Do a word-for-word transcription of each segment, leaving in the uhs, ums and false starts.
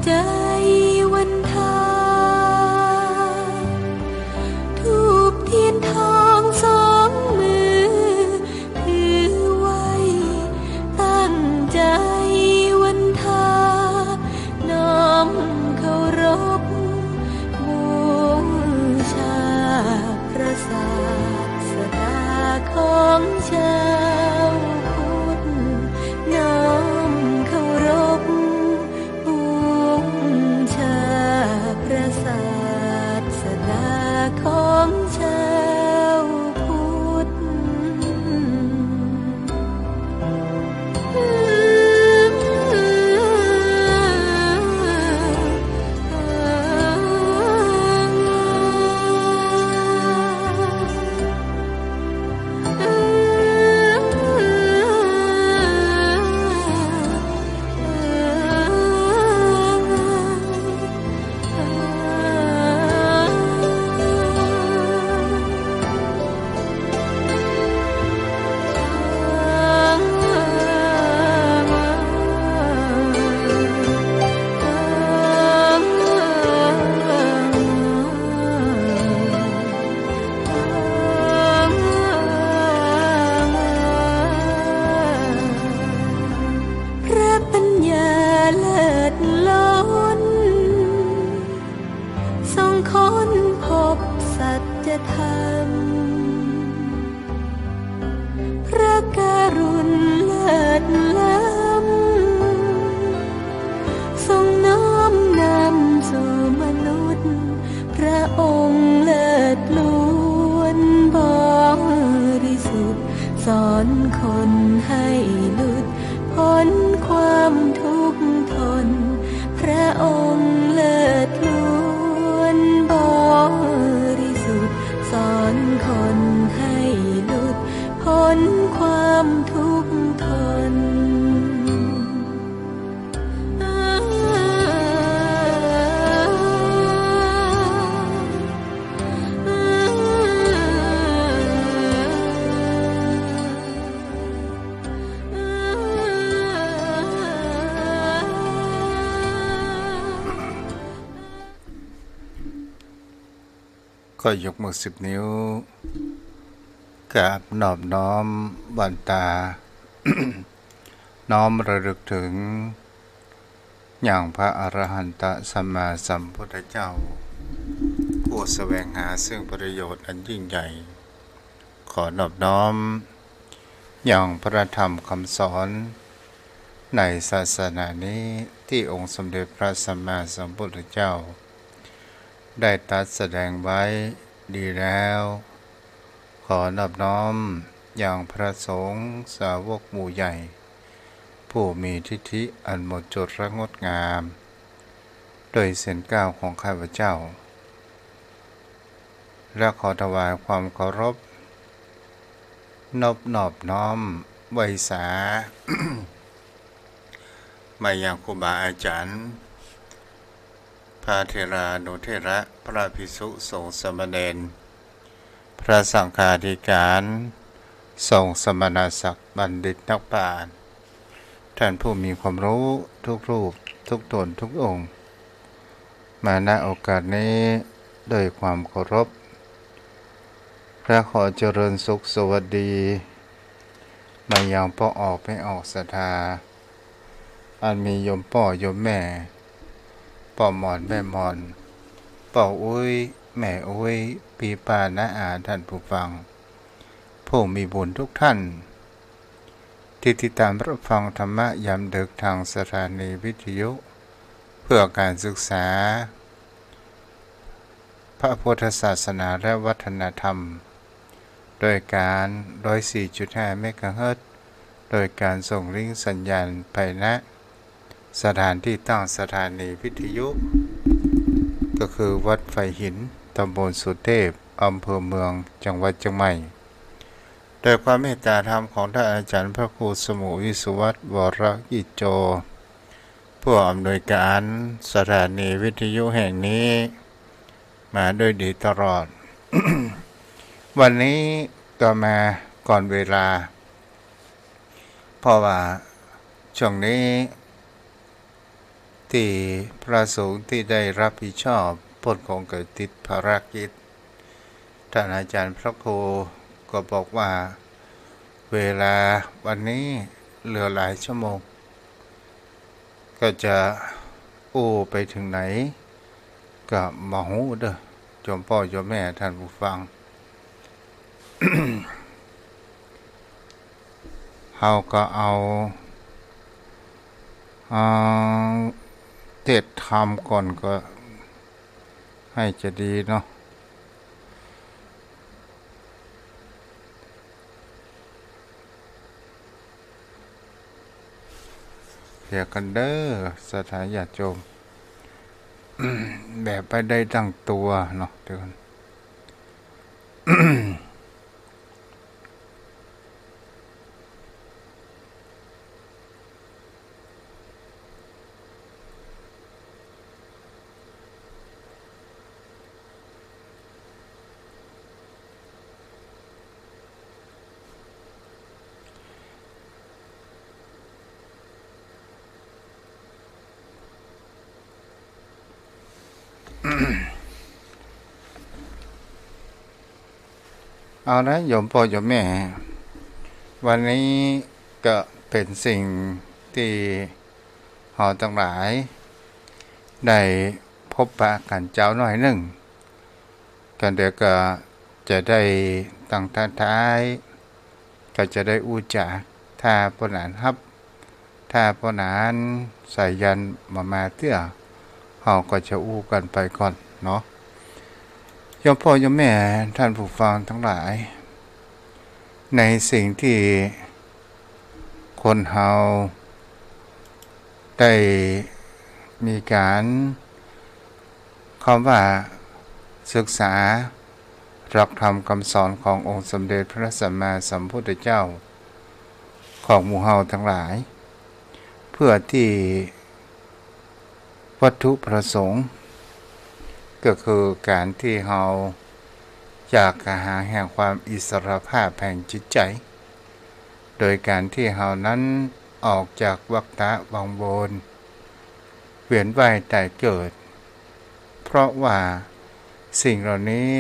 ใจวันทา ธูปเตียนทองสองมือ ถือไว้ ตั้งใจวันทา น้อมเคารพ บูชา พระศาสดาของชาวพุทธ น้อมเคารพ บูชา พระศาสดาของชาวพุทธ พระปัญญาเลิศล้น ทรงค้นพบสัจธรรม พระกรุณเลิศล้ำ ทรงน้อมนำสู่มนุษย์ พระองค์เลิศล้วนบริสุทธิ์ สอนคนให้หลุดพ้นความทุกข์ทน พระองค์เลิศล้วนบริสุทธิ์ สอนคนให้หลุดพ้นความทุกข์ทน ก็ยกมือสิบนิ้ว กราบนอบน้อมวันตา น้อมระลึกถึง ยังพระอรหันตสัมมาสัมพุทธเจ้า ผู้แสวงหาซึ่งประโยชน์อันยิ่งใหญ่ ขอนอบน้อม ยังพระธรรมคำสอน ในศาสนานี้ ที่องค์สมเด็จพระสัมมาสัมพุทธเจ้า ได้ตรัสแสดงไว้ดีแล้ว ขอนอบน้อม ยังพระสงฆ์สาวกหมู่ใหญ่ ผู้มีทิฏฐิอันหมดจดและงดงาม โดยศีลเก้าของข้าพเจ้า และขอถวายความเคารพ นบนอบน้อมไหว้สา มายังครูบาอาจารย์ พระเถรานุเถระ พระภิกษุสงฆ์สามเณร พระสังฆาธิการ สงฆ์สมณศักดิ์บัณฑิตนักปราชญ์ ท่านผู้มีความรู้ทุกรูปทุกตนทุกองค์ มา ณ โอกาสนี้ ด้วยความเคารพ และขอเจริญสุขสวัสดี มายังป้อออกแม่ออกศรัทธา อันมีโยมป้อโยมแม่ ป้อหม่อนแม่หม่อน ป้ออุ๊ยแม่อุ๊ย ปี้ป้าน้าอาท่านผู้ฟัง ผู้มีบุญทุกท่าน ที่ติดตามรับฟังธรรมะยามดึกทางสถานีวิทยุ เพื่อการศึกษา พระพุทธศาสนาและวัฒนธรรม โดยการ ร้อยสี่จุดห้าเมกะเฮิรตซ์ โดยการส่งลิงก์สัญญาณไป ณ สถานที่ตั้งสถานีวิทยุ ก็คือวัดไฟหิน ตำบลสุเทพ อำเภอเมือง จังหวัดเชียงใหม่ โดยความเมตตาธรรมของท่านอาจารย์พระครูสมุห์ วิศวัฒน์ วรกิจโจ ผู้อำนวยการสถานีวิทยุแห่งนี้ มาด้วยดีตลอด วันนี้ก็มาก่อนเวลา เพราะว่าช่วงนี้ ตี้พระสงฆ์ตี้ได้ฮับผิดชอบ เปิ้นคงกะติดภารกิจ ต้านอาจ๋ารย์พระครูก็บอกว่า เวลาวันนี้เหลือหลายชั่วโมง ก็จะอู้ไปเถิงไหน ก็บ่ฮู้เน่อ โยมป้อโยมแม่ต้านผู้ฟัง เฮาก็เอา อ่า เทศน์ธรรมก่อนก็ ให้จะดีเนาะ เดี๋ยวกั๋นเน่อ ศรัทธาญาติโยม แบบไปได้ตั้งตั๋วเนาะ เดี๋ยวกั๋น เอานะ โยมป้อโยมแม่ วันนี้ก็เป๋นสิ่งตี้เฮาตังหลายได้พบปะกั๋นจาวหน้อยนึ่ง กั๋นเดี๋ยวก็จะได้ตั้งท้ายๆ ก็จะได้อู้จ๋า ถ้าป้อหนานฮับ ถ้าป้อหนานสายันบ่มาเตื้อ เฮาก็จะอู้กั๋นไปก่อนเนาะ โยมป้อโยมแม่ต้านผู้ฟังตังหลาย ในสิ่งตี้คนเฮาได้มีก๋าน คำว่าศึกษาหลักธรรมกำสอนขององค์สมเด็จพระสัมมาสัมพุทธเจ้า ของหมู่เฮาตังหลาย เพื่อตี้วัตถุประสงค์ ก็คือก๋านตี้เฮาอยากจะหาแห่งความอิสรภาพแห่งจิตใจ๋ โดยก๋านตี้เฮานั้นออกจากวัฏฏะวังวน เวียนว่ายต๋ายเกิด เพราะว่าสิ่งเหล่านี้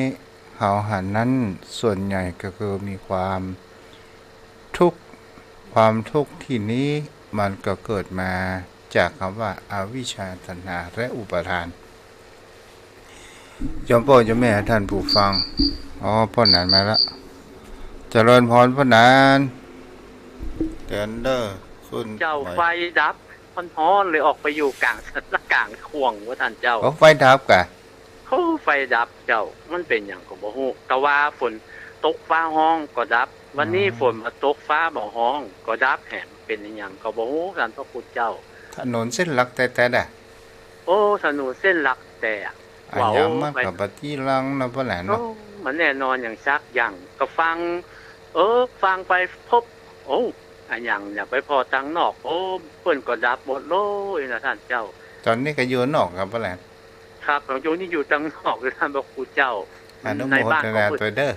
เฮาหันนั้นส่วนใหญ่ก็คือมีความทุกข์ ความทุกข์ตี้นี้มันก็เกิดมาจากกำว่าอวิชชา ตัณหา และอุปาทาน โยมป้อโยมแม่ต้านผู้ฟัง อ๋อ ป้อหนานมาละ เจริญพรป้อหนาน เจริญเน่อ คุณ เจ้า ไหว ไฟดับ ฮ้อนๆ เลยออกไปอยู่ก๋าง ก๋างข่วงว่าต้านเจ้า โอ้ ไฟดับก่ะ โอ้ ไฟดับเจ้า มันเป๋นหยังก็บ่ฮู้ แต่ว่าฝนตกฟ้าฮ้องก็ดับ วันนี้ อ๋อ ฝนบ่ตกฟ้าบ่ฮ้องก็ดับแหม เป๋นอะหยังก็บ่ฮู้ ต้านพระคุณเจ้า ถนนเส้นหลักแต๊ๆ น่ะ โอ้ ถนนเส้นหลักแต๊ อะหยังมันก็บ่จีรังนะป้อหนานเนาะ โอ้ มันแน่นอนหยังสักอย่าง ก็ฟัง เออ ฟังไปพบ โอ้ อะหยังเนี่ย ไปผ่อตังนอก โอ้ เปิ้นก็ดับหมดเลยนะต้านเจ้า ต๋อนนี้ก็อยู่นอกครับป้อหนาน ครับ ผมอยู่นี่อยู่ตังนอกเลยต้านพระคุณเจ้า อนุโมทนาตวยเน่อ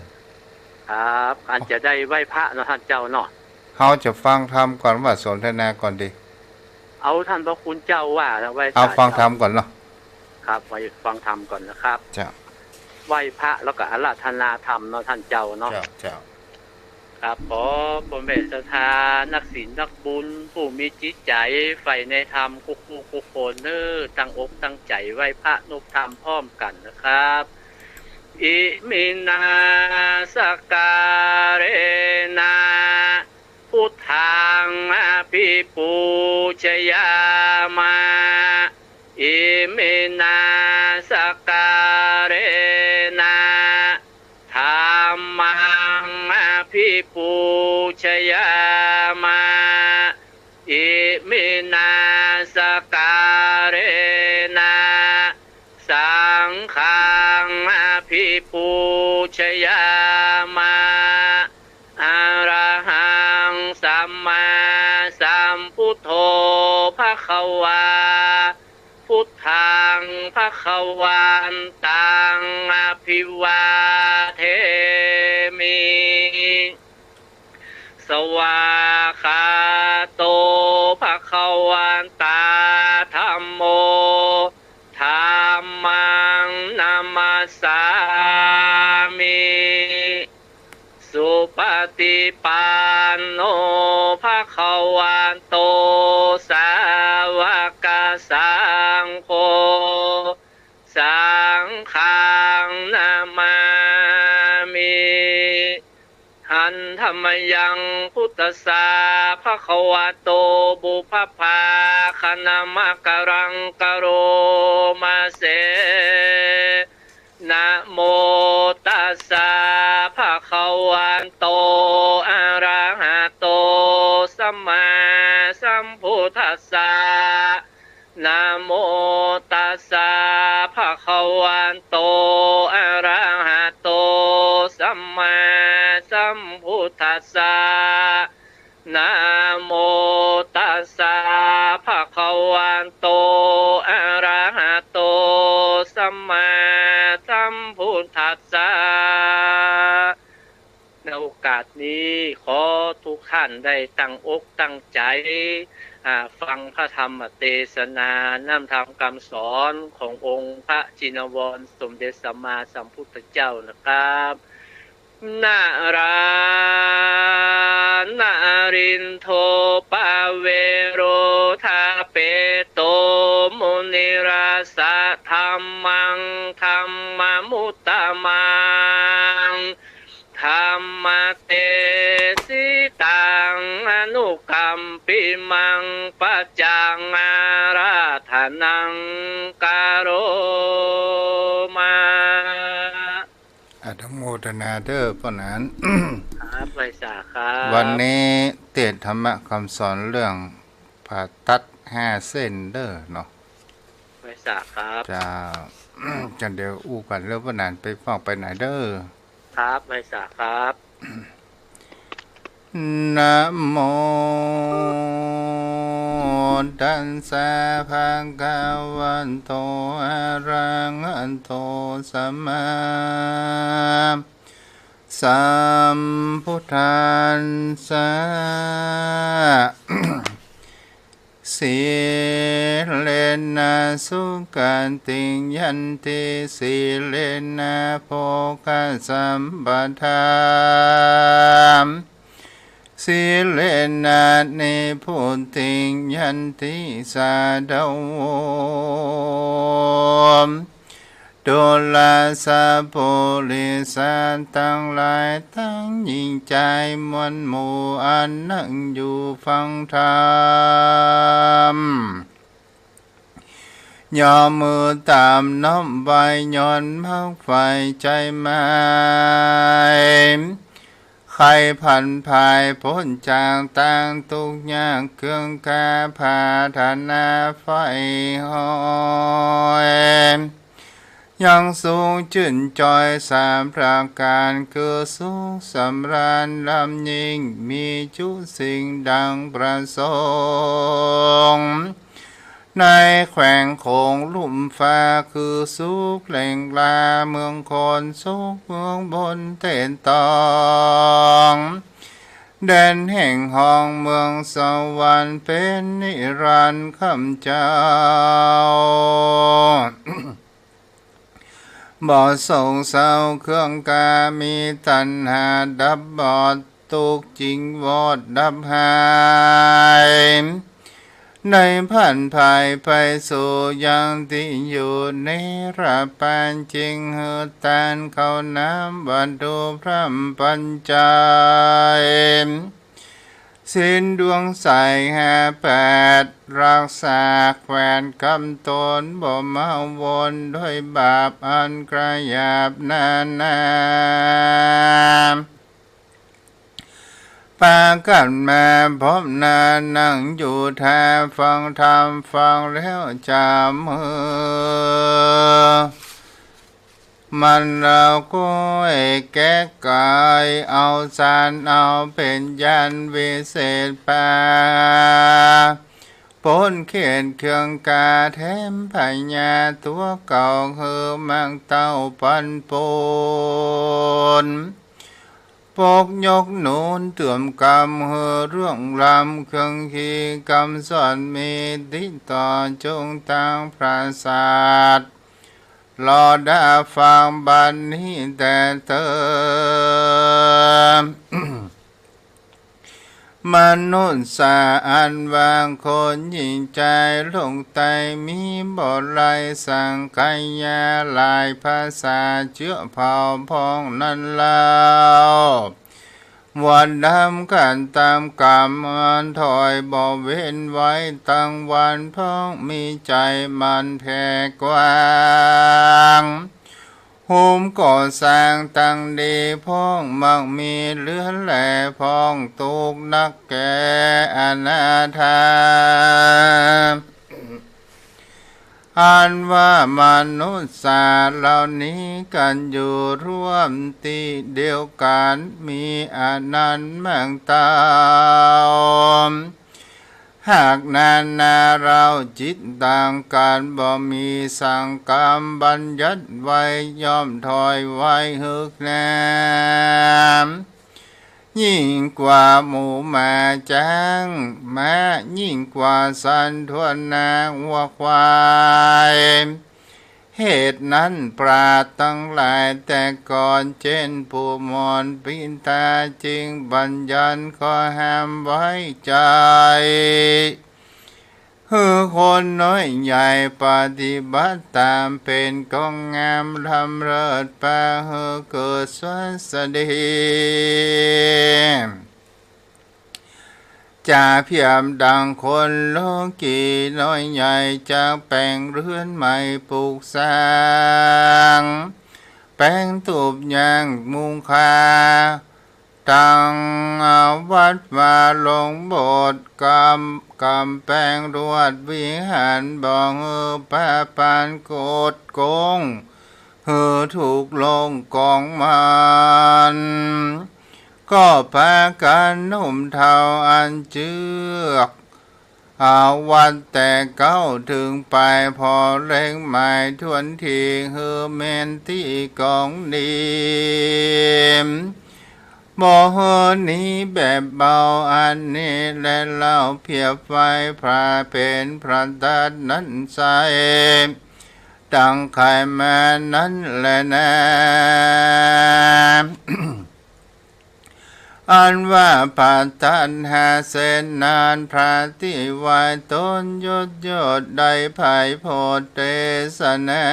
ครับ อันจะได้ไหว้พระเนาะต้านเจ้าเนาะ เฮาจะฟังธรรมก่อนว่าสนทนาก่อนดี เอาต้านพระคุณเจ้าว่าแล้วไหว้ เอาฟังธรรมก่อนเนาะ ครับ ไหว้ฟังธรรมก่อนนะครับ เจ้า ไหว้พระแล้วก็อาราธนาธรรมเนาะต้านเจ้าเนาะ เจ้า เจ้า ครับ ขอป้อแม่ศรัทธา นักศีลนักบุญ ผู้มีจิตใจ๋ใฝ่ในธรรมกู้ๆ กู้คนเน่อ ตั้งอกตั้งใจ๋ไหว้พระนบธรรมพร้อมกั๋นนะครับ อิมินา สักการะนะ พุทธัง อภิปูชยามะ อิมินา สักการะนะ ธัมมัง อภิปูชยามะ อิมินา สักการะนะ สังฆัง อภิปูชยามะ อะระหัง สัมมาสัมพุทโธ ภะคะวา พุทธัง ภะคะวันตัง อะภิวาเทมิ สวากขาโต ภะคะวันตา ธัมโม สามิ สุปฏิปันโน ภะคะวะโต สาวกสังโฆ สังฆัง นะมามิ หันธะมะยัง พุทธัสสะ ภะคะวะโต ปุพพะภาคะนะมะกะรัง กะโรมะเส นะโมตัสสะ ภะคะวะโต อะระหะโต สัมมาสัมพุทธัสสะ นะโมตัสสะ ภะคะวะโต อะระหะโต สัมมาสัมพุทธัสสะ นะโมตัสสะ ภะคะวะโต อะระหะโต สัมมาสัมพุทธัสสะ ในโอกาสนี้ขอทุกท่านได้ตั้งอกตั้งใจ๋ อ่า ฟังพระธรรมเตสนา น้ำธรรมกำสอนขององค์พระจินวรสมเด็จสัมมาสัมพุทธเจ้านะครับ นารานารินโท ปะเวโร ทาเปโต มุนิราสสะ ธัมมัง ธัมมะมุตตะมัง ธัมมะเตสิตัง อนุกัมปิมัง ปัจจังอาราธนัง กะโรมะ อนุโมทนาเต๊อะ ป้อหนาน ครับ ไหว้สาครับ วันนี้เตสน์ธรรมะกำสอนเรื่องผ่าตัดห้าเส้นเต๊อะเนาะ ไหว้สาครับ เจ้า จั่งเดี๋ยวอู้กั๋นเต๊อะ ป้อหนานไปฟ้องไปไหนเต๊อะ ครับ ไหว้สาครับ นะโมตัสสะ ภะคะวะโต อะระหะโต สัมมาสัมพุทธัสสะ สีเลนะ สุขะติง ยันติ สีเลนะ โภคะสัมปะทา สีเลนะ นิพพุติง ยันติ สาธโว ดูราสะ ปุริสะตังหลาย ตังหญิงจายมวลหมู่ อันนั่งอยู่ฟังธรรม ยกมือตามน้อมไหว้ ย้อนมักใฝ่ใจ๋หมาย ใค่ผันภายป๊นจากตางตุ๊กข์ยาก เคืองกล้าผาถนาใฝ่ฮอย ยังสุขจื้นจอยสามประก๋าน คือสุขสำราญล้ำยิ่ง มีจุสิ่งดังประสงค์ ในแขวงโขงลุ่มฟ้า คือสุขแหล่งลาเมืองคน สุขเมืองบนเต้นตอง แดนแห่งห้องเมืองสวรรค์ เป๋นนิรันดร์คำเจ้า บ่โศกเศร้าเคืองกล้า มีตัณหาดับบอด ตุ๊กข์จิ่งวอดดับหาย ได้ผันภายไปสู่ยังตี้อยู่นิรปาน จิ่งหื้อตานข้าวน้ำวัตถุพร่ำปัจจัย ศีลดวงใสห้าแปด รักษาแควนกำตน บ่เมาวนด้วยบาปอันกระหยาบนานา ปากั๋นมาพบหน้านั่งอยู่ท่าฟังธรรม ฟังแล้วจะมือ มันเราก็แก้ไขเอาฌานเอาเป๋นญาณวิเศษปา ป๊นเขตเคืองกล้าแถมพญาตั๋วเก่า หื้อมักเต้าปันปูน ปกยกหนุนเติมกำ หื้อเรื่องรำเคืองฮีกำสอนมี ติดต่อจงตางประสาท รอดาฟังบัดนี้แต๊เต๊อ มนุสสาอันว่าคนหยิ่งใจ๋ โลกไตมีบ่หลายสังขยา หลายภาษาเจื้อเผ่าพ้องนั้นเล่า ว่าดำกั๋นต๋ามกำอันถอยบ่เว้นไว้ตังวัน พ้องมีใจ๋หมั่นแผ่กว้าง โฮมก่อสร้างตังดี พ้องมักมีเหลือแล พ้องตุ๊กข์นักแก่อนาถา อันว่ามนุสสาเหล่านี้กั๋นอยู่ร่วมตี้เดียวกั๋น มีอันนั้นมั่งเต้า หากนานาเราจิตต่างกั๋น บ่มีสังกรรมบัญญัติไว้ ย่อมถอยไว้เฮือกแหนม ยิ่งกว่าหมูหมาจ๊างม้า ยิ่งกว่าสัตว์ทั่วนาวัวควาย เหตุนั้นปราชญ์ตังหลายแต่ก่อน เจ้นปู่หมอนปิตา จึงบัญญัติข้อห้ามไว้ใจ๋ หื้อคนน้อยใหญ่ปฏิบัติต๋าม เป๋นของงามล้ำเลิศ ปาหื้อเกิดสวัสดี จ๋าเผียบดั่งคนโลกี น้อยใหญ่จักแป๋งเฮือนใหม่ปลูกสร้าง แป๋งตูบย่างมุงคา ตั้งวัดวาโลงโบสถ์ กำ กำแป๋งลวดวิหาร บ่หื้อปะปานโกษโกง หื้อถูกลงกองมัน ก็ปากั๋นหนุ่มเฒ่าอันเจื้อ เอาวัดแต่เก๊าเถิงปาย ผ่อเล็งหมายถ้วนที หื้อแม่นตี้กองดี บ่หื้อหนีแบบเบา อันนี้แลเล่าเผียบไว้ พระเป๋นพระตั๊ดนั้นไส้ ดั่งใค่มานั้นแลนา อันว่าพระตั๊ดหาเสนนั้น พระตี้ไหว้ต๋นยศยศ ได้ใผโผดเตสนา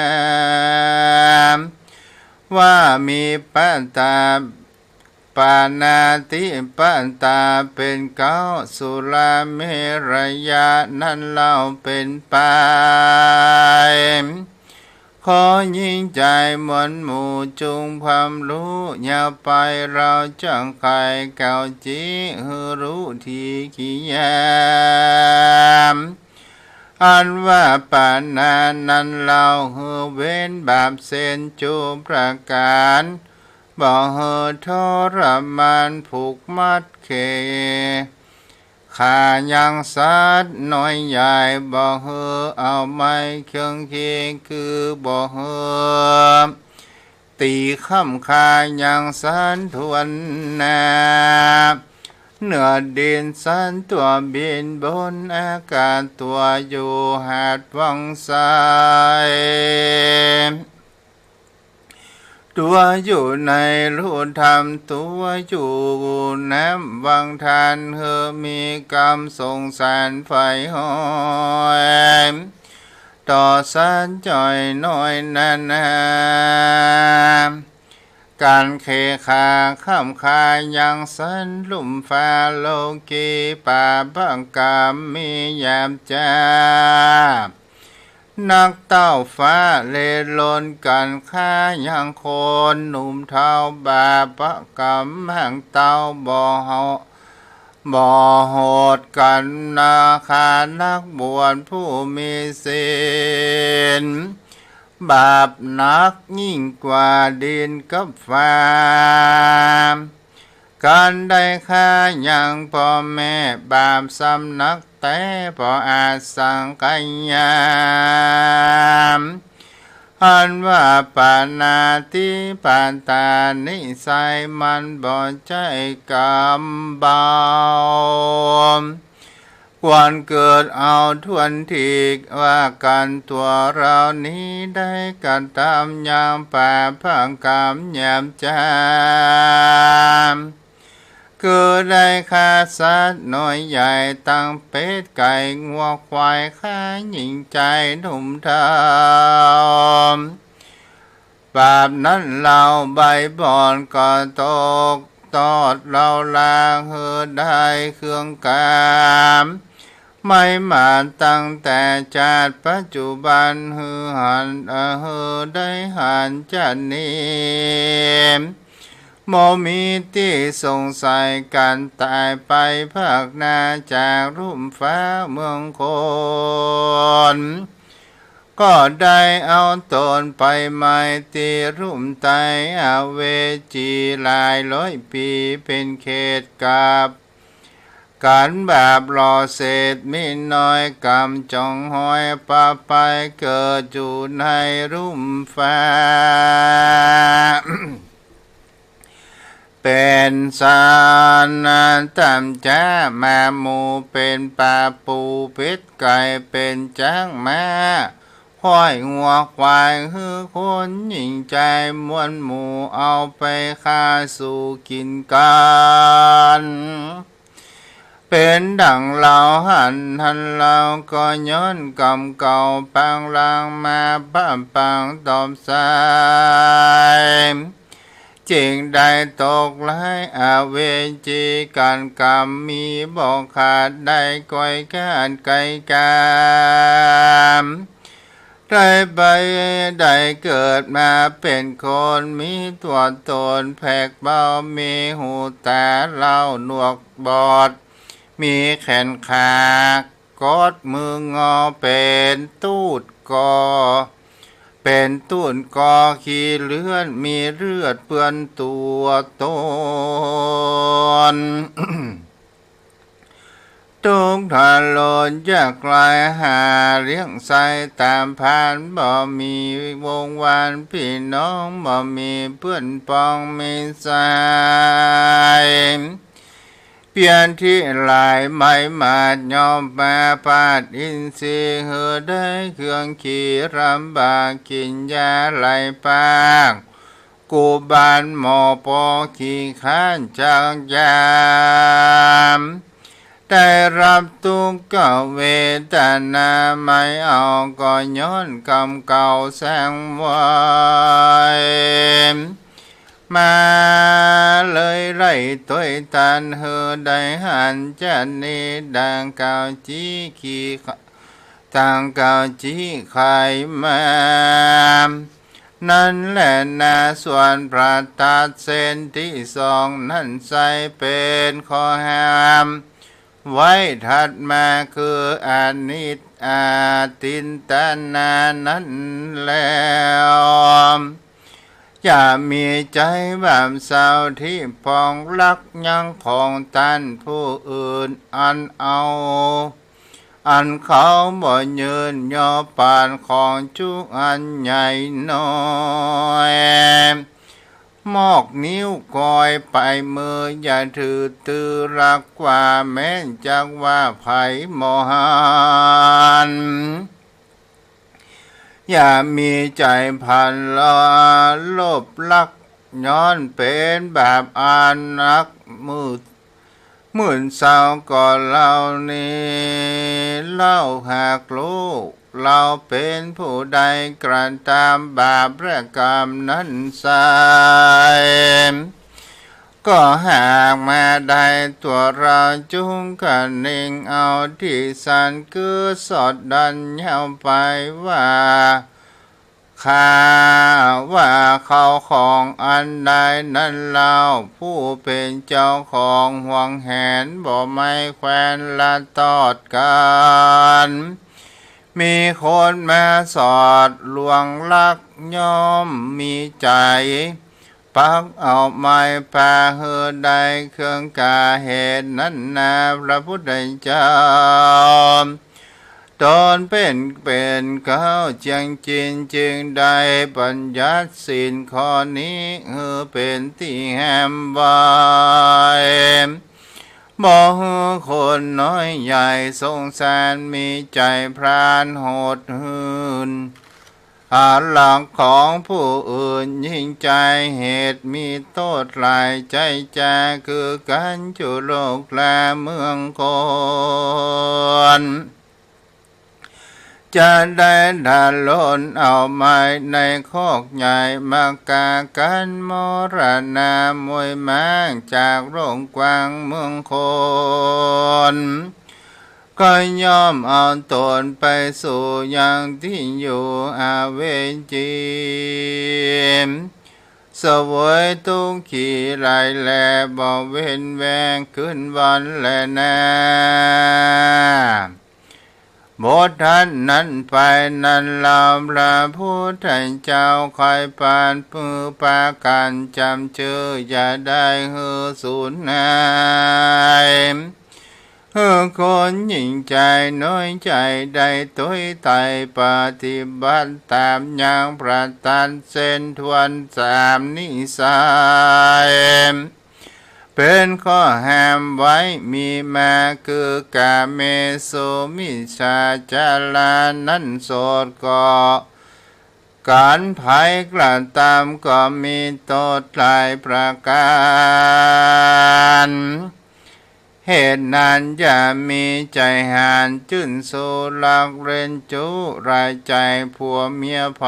ว่ามีปาตา ปาณาติปาตาเป๋นเก๊า สุราเมรยะนั้นเล่าเป๋นปาย ขอหญิงใจ๋มวลหมู่จุ่งความฮู้ อย่าไปเราจักใค่เก่าจี้ หื้อฮู้ทีกิยาม อันว่าปาณานั้นเล่า หื้อเว้นบาปเส้นจุประก๋าน บ่หื้อทรมานผูกมัดเข่ ฆ่ายังสัตว์น้อยใหญ่ บ่หื้อเอาไม้เคียงขีคือ บ่หื้อ ตี๋ค่ำคายังสัตว์ทั่วนา เหนือดินสัตว์ตั๋วบินบนอากาศ ตั๋วอยู่หาดวังไส ตั๋วอยู่ในลู่ถ้ำ ตั๋วอยู่น้ำวังทาน หื้อมีกำสงสารใฝ่ห้อย ต่อสัตว์จ้อยน้อยนานา ก๋านเข่ฆ่าค่ำคายังสัตว์ลุ่มฟ้าโลกี ปาปกรรมมีหยาบจ๊า นักเต้าฟ้าเล่ร่อนก๋านฆ่ายังคนหนุ่มเฒ่า บาปกรรมห้างเต้าบ่เหาะ บ่โหดก๋านนา ฆ่านักบวชผู้มีศีล บาปหนักยิ่งกว่าดินกับฟ้า ก๋านได้ฆ่ายังป้อแม่ บาปซ้ำนักแต๊ ป้ออาสังขยา อันว่าปาณาติปาตานิสัยมันบ่ใจ้กำเบา ควรเกิดเอาถ้วนที ว่ากั๋น ตั๋วเฮานี้ได้กระตำยังบาปกรรมหยาบจ๊าม คือได้ฆ่าสัตว์น้อยใหญ่ตังเป็ดไก่งัวควาย ฆ่าหญิงจายหนุ่มเฒ่า บาปนั้นเล่าใบบ่อนก็ตกตอดเฮาลา หื้อได้เครื่องกาม ไม่หมาดตั้งแต่จาติปัจจุบัน หื้อหัน เอ่อ หื้อได้หันจะนี้ บ่มีตี้สงสัย ก๋านต๋ายไปภาคหน้าจากลุ่มฟ้าเมืองคน ก็ได้เอาตนไปไหม้ตี้ลุ่มใต้อเวจีหลายร้อยปี๋ เป๋นเขตกับ กั๋นบาปหล่อเศษมิน้อย กำจ๋องห้อยปะไปเกิดอยู่ในลุ่มฟ้า เป๋นสัตว์ต่ำจ๊า หมาหมูเป๋นป๋า ปูเป็ดไก่เป๋นจ๊าง ม้าควายงัวควาย หื้อคนหญิงจายมวลหมู่ เอาไปฆ่าสู่กิ๋นกั๋น เป๋นดั่งเฮาหัน หันเฮาก็ย้อนกรรมเก่า ปางหลังมาบาปปางตอบสาย จึงได้ตกไหลอเวจี ก๋านกรรมมีบ่ขาด ได้ก้อยคาดไกลกาม ได้ไปได้เกิดมาเป๋นคน มีตั๋วตนแผกเบา มีหูต๋าเล่าหนวกบอด มีแขนขาก๊อดมืองอ เป๋นตุ๊ดก็ เป๋นตุ๊ดก็ขี้เลือด มีเลือดเปื้อนตั๋วตน ตุ๊กข์ทรนยากไร้ หาเลี้ยงใส้ต๋ามพาน บ่มีวงวานปี้น้อง บ่มีเปื้อนปองมิตรสหาย เปียรติหลายไม่หมาดยอมมาปาดอินทรีย์ หื้อได้เครื่องขี่ลำบาก กิ๋นยาไหลปาก กูบาลหมอปอขี้ค้านจักยาม ได้ฮับตุ๊กขเวทนาไม่เอา ก็ย้อนกรรมเก่าแสงไว้ มาเลยไล่ตวยตัน หื้อได้หันจะนี้ ดั่งเก่าจี้ขี้ ดั่งเก่าจี้ไขมา นั้นแหละนา ส่วนประทัดเส้นตี้สองนั้นไส้เป๋นข้อห้าม ไว้ถัดมาคืออนิจ อาทินทนานั้นแล้ว อย่ามีใจ๋บาปเศร้าตี้ปองรักยังของต้านผู้อื่น อันเอา อันเขาบ่ยื่น ย่อปานของจุกอันใหญ่น้อย มอกนิ้วก้อยปลายมือ อย่าถือตื้อรักว่าแม้น จักว่าใผบ่หัน อย่ามีใจ๋พลันโลภรัก ย้อนเป๋นบาปอันนัก มืด มื่นเศร้าก็เฮานี้เล่า หากฮู้เฮาเป๋นผู้ใดกระตำบาปและกรรมนั้นไส้ ก็หากมาได้ตั๋วเฮาจุ่งกระเน่งเอาตี้สัน คือสอดดันยาวไปว่า ข้าว่าเข้าของอันใดนั้นเล่า ผู้เป๋นเจ้าของหวงแหนบ่ไม้แควนละตอดกั๋น มีคนมาสอดลวงลัก ย่อมมีใจ๋ปักเอาไม้ปา หื้อได้เครื่องก่อเหตุนั้นนา พระพุทธเจ้า ตนเป๋น เป๋นเก๊าเจียงจิน จึงได้บัญญัติศีลข้อนี้ หื้อเป๋นตี้แหมไว้ บ่หื้อคนน้อยใหญ่สงสาร มีใจ๋พรานโหดหื่น หาหลักของผู้อื่น ยิ่งใจ๋เหตุมีโต้ษหลาย ใจ๋จ๋าคือกั๋นจุโลกลาเมืองคน จะได้ดำรงเอาไม้ในคอกใหญ่ มาก๋ากั๋นมรณะมวยม้างจากโลกกว้างเมืองคน ก็ย่อมเอาตนไปสู่ยังตี้อยู่อเวจี เสวยตุ๊กข์ขีไหลแล บ่เว้นแวงคืนวันแลนา บททัดนั้นไปนั้นเล่า พระพุทธเจ้าคอยปาน ปือปากั๋นจ๋ำจื้อ อย่าได้หื้อสูญหาย หื้อคนยิ่งใจ๋น้อยใจ๋ ได้ตวยไต่ปฏิบัติต๋ามยังประตัดเส้นทวนสามนิสัย เป๋นข้อห้ามไว้มีมา คือกาเมสุมิจฉาจารานั้นโสดก่อ ก๋านใผกระตำก็มีโต้ษหลายประก๋าน เหตุนั้นอย่ามีใจ๋หานจื้นชู้ ลักเล่นจู้รายใจ๋ ผัวเมียใผ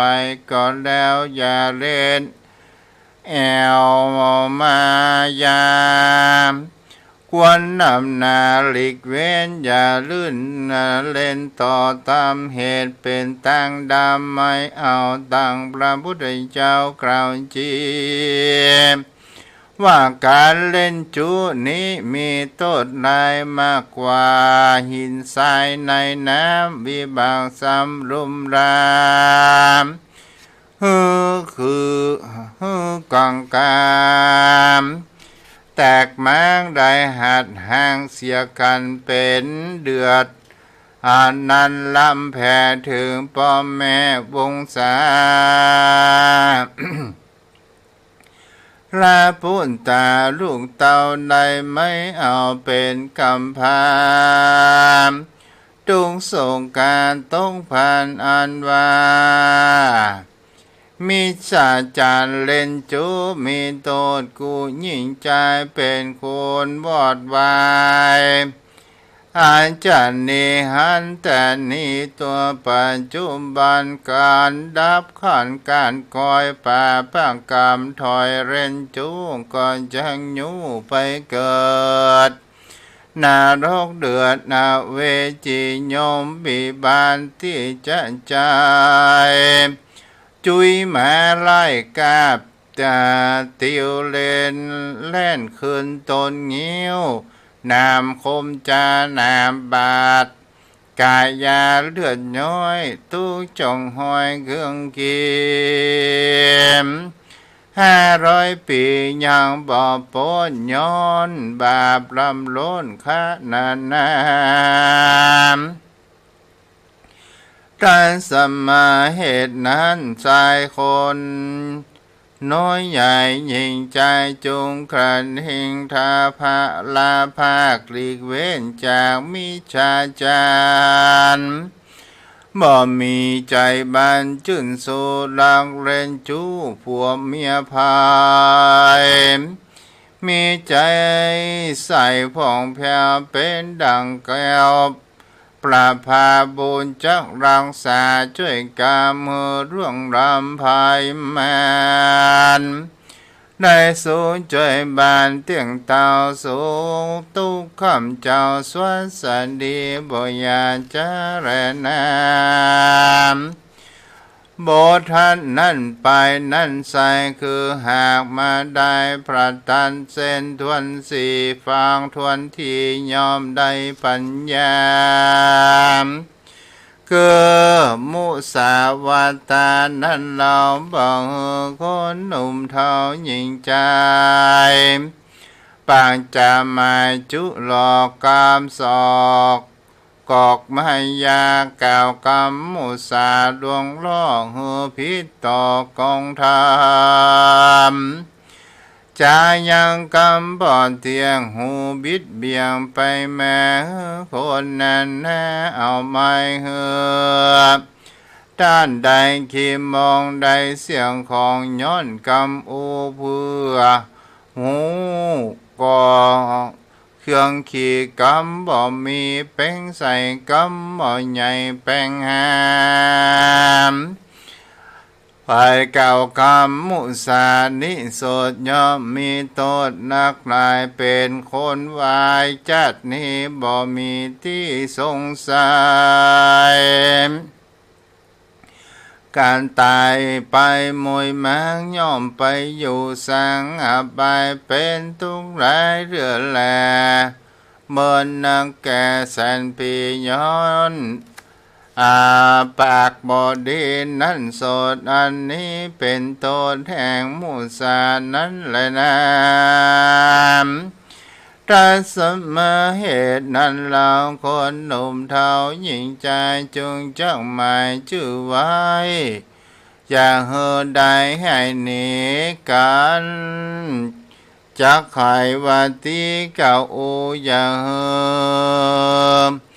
ก็แล้วอย่าเล่น แอ่วมายา ควรนำหน้าหลีกเว้น อย่าลื่นเล่นต่อ ต๋ามเหตุเป๋นตางดำ ไม่เอา ดังพระพุทธเจ้ากล่าวจริง ว่าก๋านเล่นจู้นี้มีโต้ษหลาย มากกว่าหินทรายในน้ำ วิบากซ้ำรุมราม หื้อคือ หื้อกังกาม แตกม้างได้หัดหางเสียกั๋นเป๋นเดือด อันนั้นล้ำแผ่เถิงป้อแม่วงศา พระปุตตาลูกเต้าได้ไม่เอาเป๋นกำพร้า ตุ๊กข์โศกาตกพรานอันว่า มิจฉาจารเล่นจู้มีโต้ษกู้ยิ่งใจ๋ เป๋นคนวอดวาย อาจารย์นี้หันแต่นี้ ตั๋วปัจจุบันก๋านดับขันก๋านคอย ปาปกรรมถอยเล่นจู้ ก็จักหยูไปเกิด นรกเดือดอเวจี ยมวิบาลตี้จะใจ๋ จุยหมาไล่กาบ จะติวเล่นแล่นคืนตนงิ้ว หนามคมจาหนามบาด กายาเลือดย้อย ตุ๊กข์จองหอยเคืองเกม ห้าร้อยปี๋ยังบ่ป๊น ย้อนบาปลำล้นขนาดนั้น ตัสมาเหตุนั้น ชายคนน้อยใหญ่ยิ่งใจ๋ จุ่งกระทิงทาพระลาภาค หลีกเว้นจากมิจฉาจาร บ่มีใจ๋บานจื้นชู้ ลักเล่นจู้ผัวเมียใผ มีใจ๋ใสผ่องแผ้วเป๋นดั่งแก้ว ประภาบุญจักรักษา จ้วยกำหื้อล่วงล้ำภัยมาร ได้สูงจ้วยบานเตี้ยงเต้า สุขตุ๊กข์ข้ำเจ้า สวัสดีบ่อย่าจะแลนา บททัดนั้นไปนั้นไส้ คือหากมาได้ประตัดเส้นทวนสี่ ฟังทวนทีย่อมได้ปัญญา คือมุสาวาทานั้นเล่า บ่หื้อคนหนุ่มเฒ่ายิ่งใจ๋ ปากจะหมายจุหลอกกำสอก กอกมายากล่าวกำมุสาลวงล่อ หื้อผิดต่อกองธรรม จายังกำบ่เตี้ยง หูบิดเบี่ยงไปมา คนนั้นนาเอาไม้หื้อ ต้านได้ขีมองได้เสี้ยงของ ย้อนกำอู้เปื้อ ฮู้ก็เครื่องขีกำบ่มี แป๋งใสกำบ่ใหญ่ แป๋งหาม ใผกล่าวกำมุสานี้ โสดย่อมมีโต้ษนักหลาย เป๋นคนวาย จักนี้บ่มีตี้สงสัย ก๋านต๋ายไปมุยมาง ย่อมไปอยู่สังอบาย เป๋นตุ๊กข์หลายเตื้อแล เมินนักแก่แสนปี ย้อน อา ปากบ่ดีนั้น โสดอันนี้เป๋นโต้ษแห่งมุสานั้นแลนา ตัสมา เหตุนั้นเล่า คนหนุ่มเฒ่าหญิงจาย จึงจักหมายจื้อไว้ อย่าหื้อได้หายหนีกั๋น จักไขว่าตี้เก่าอู้ อย่าหื้อ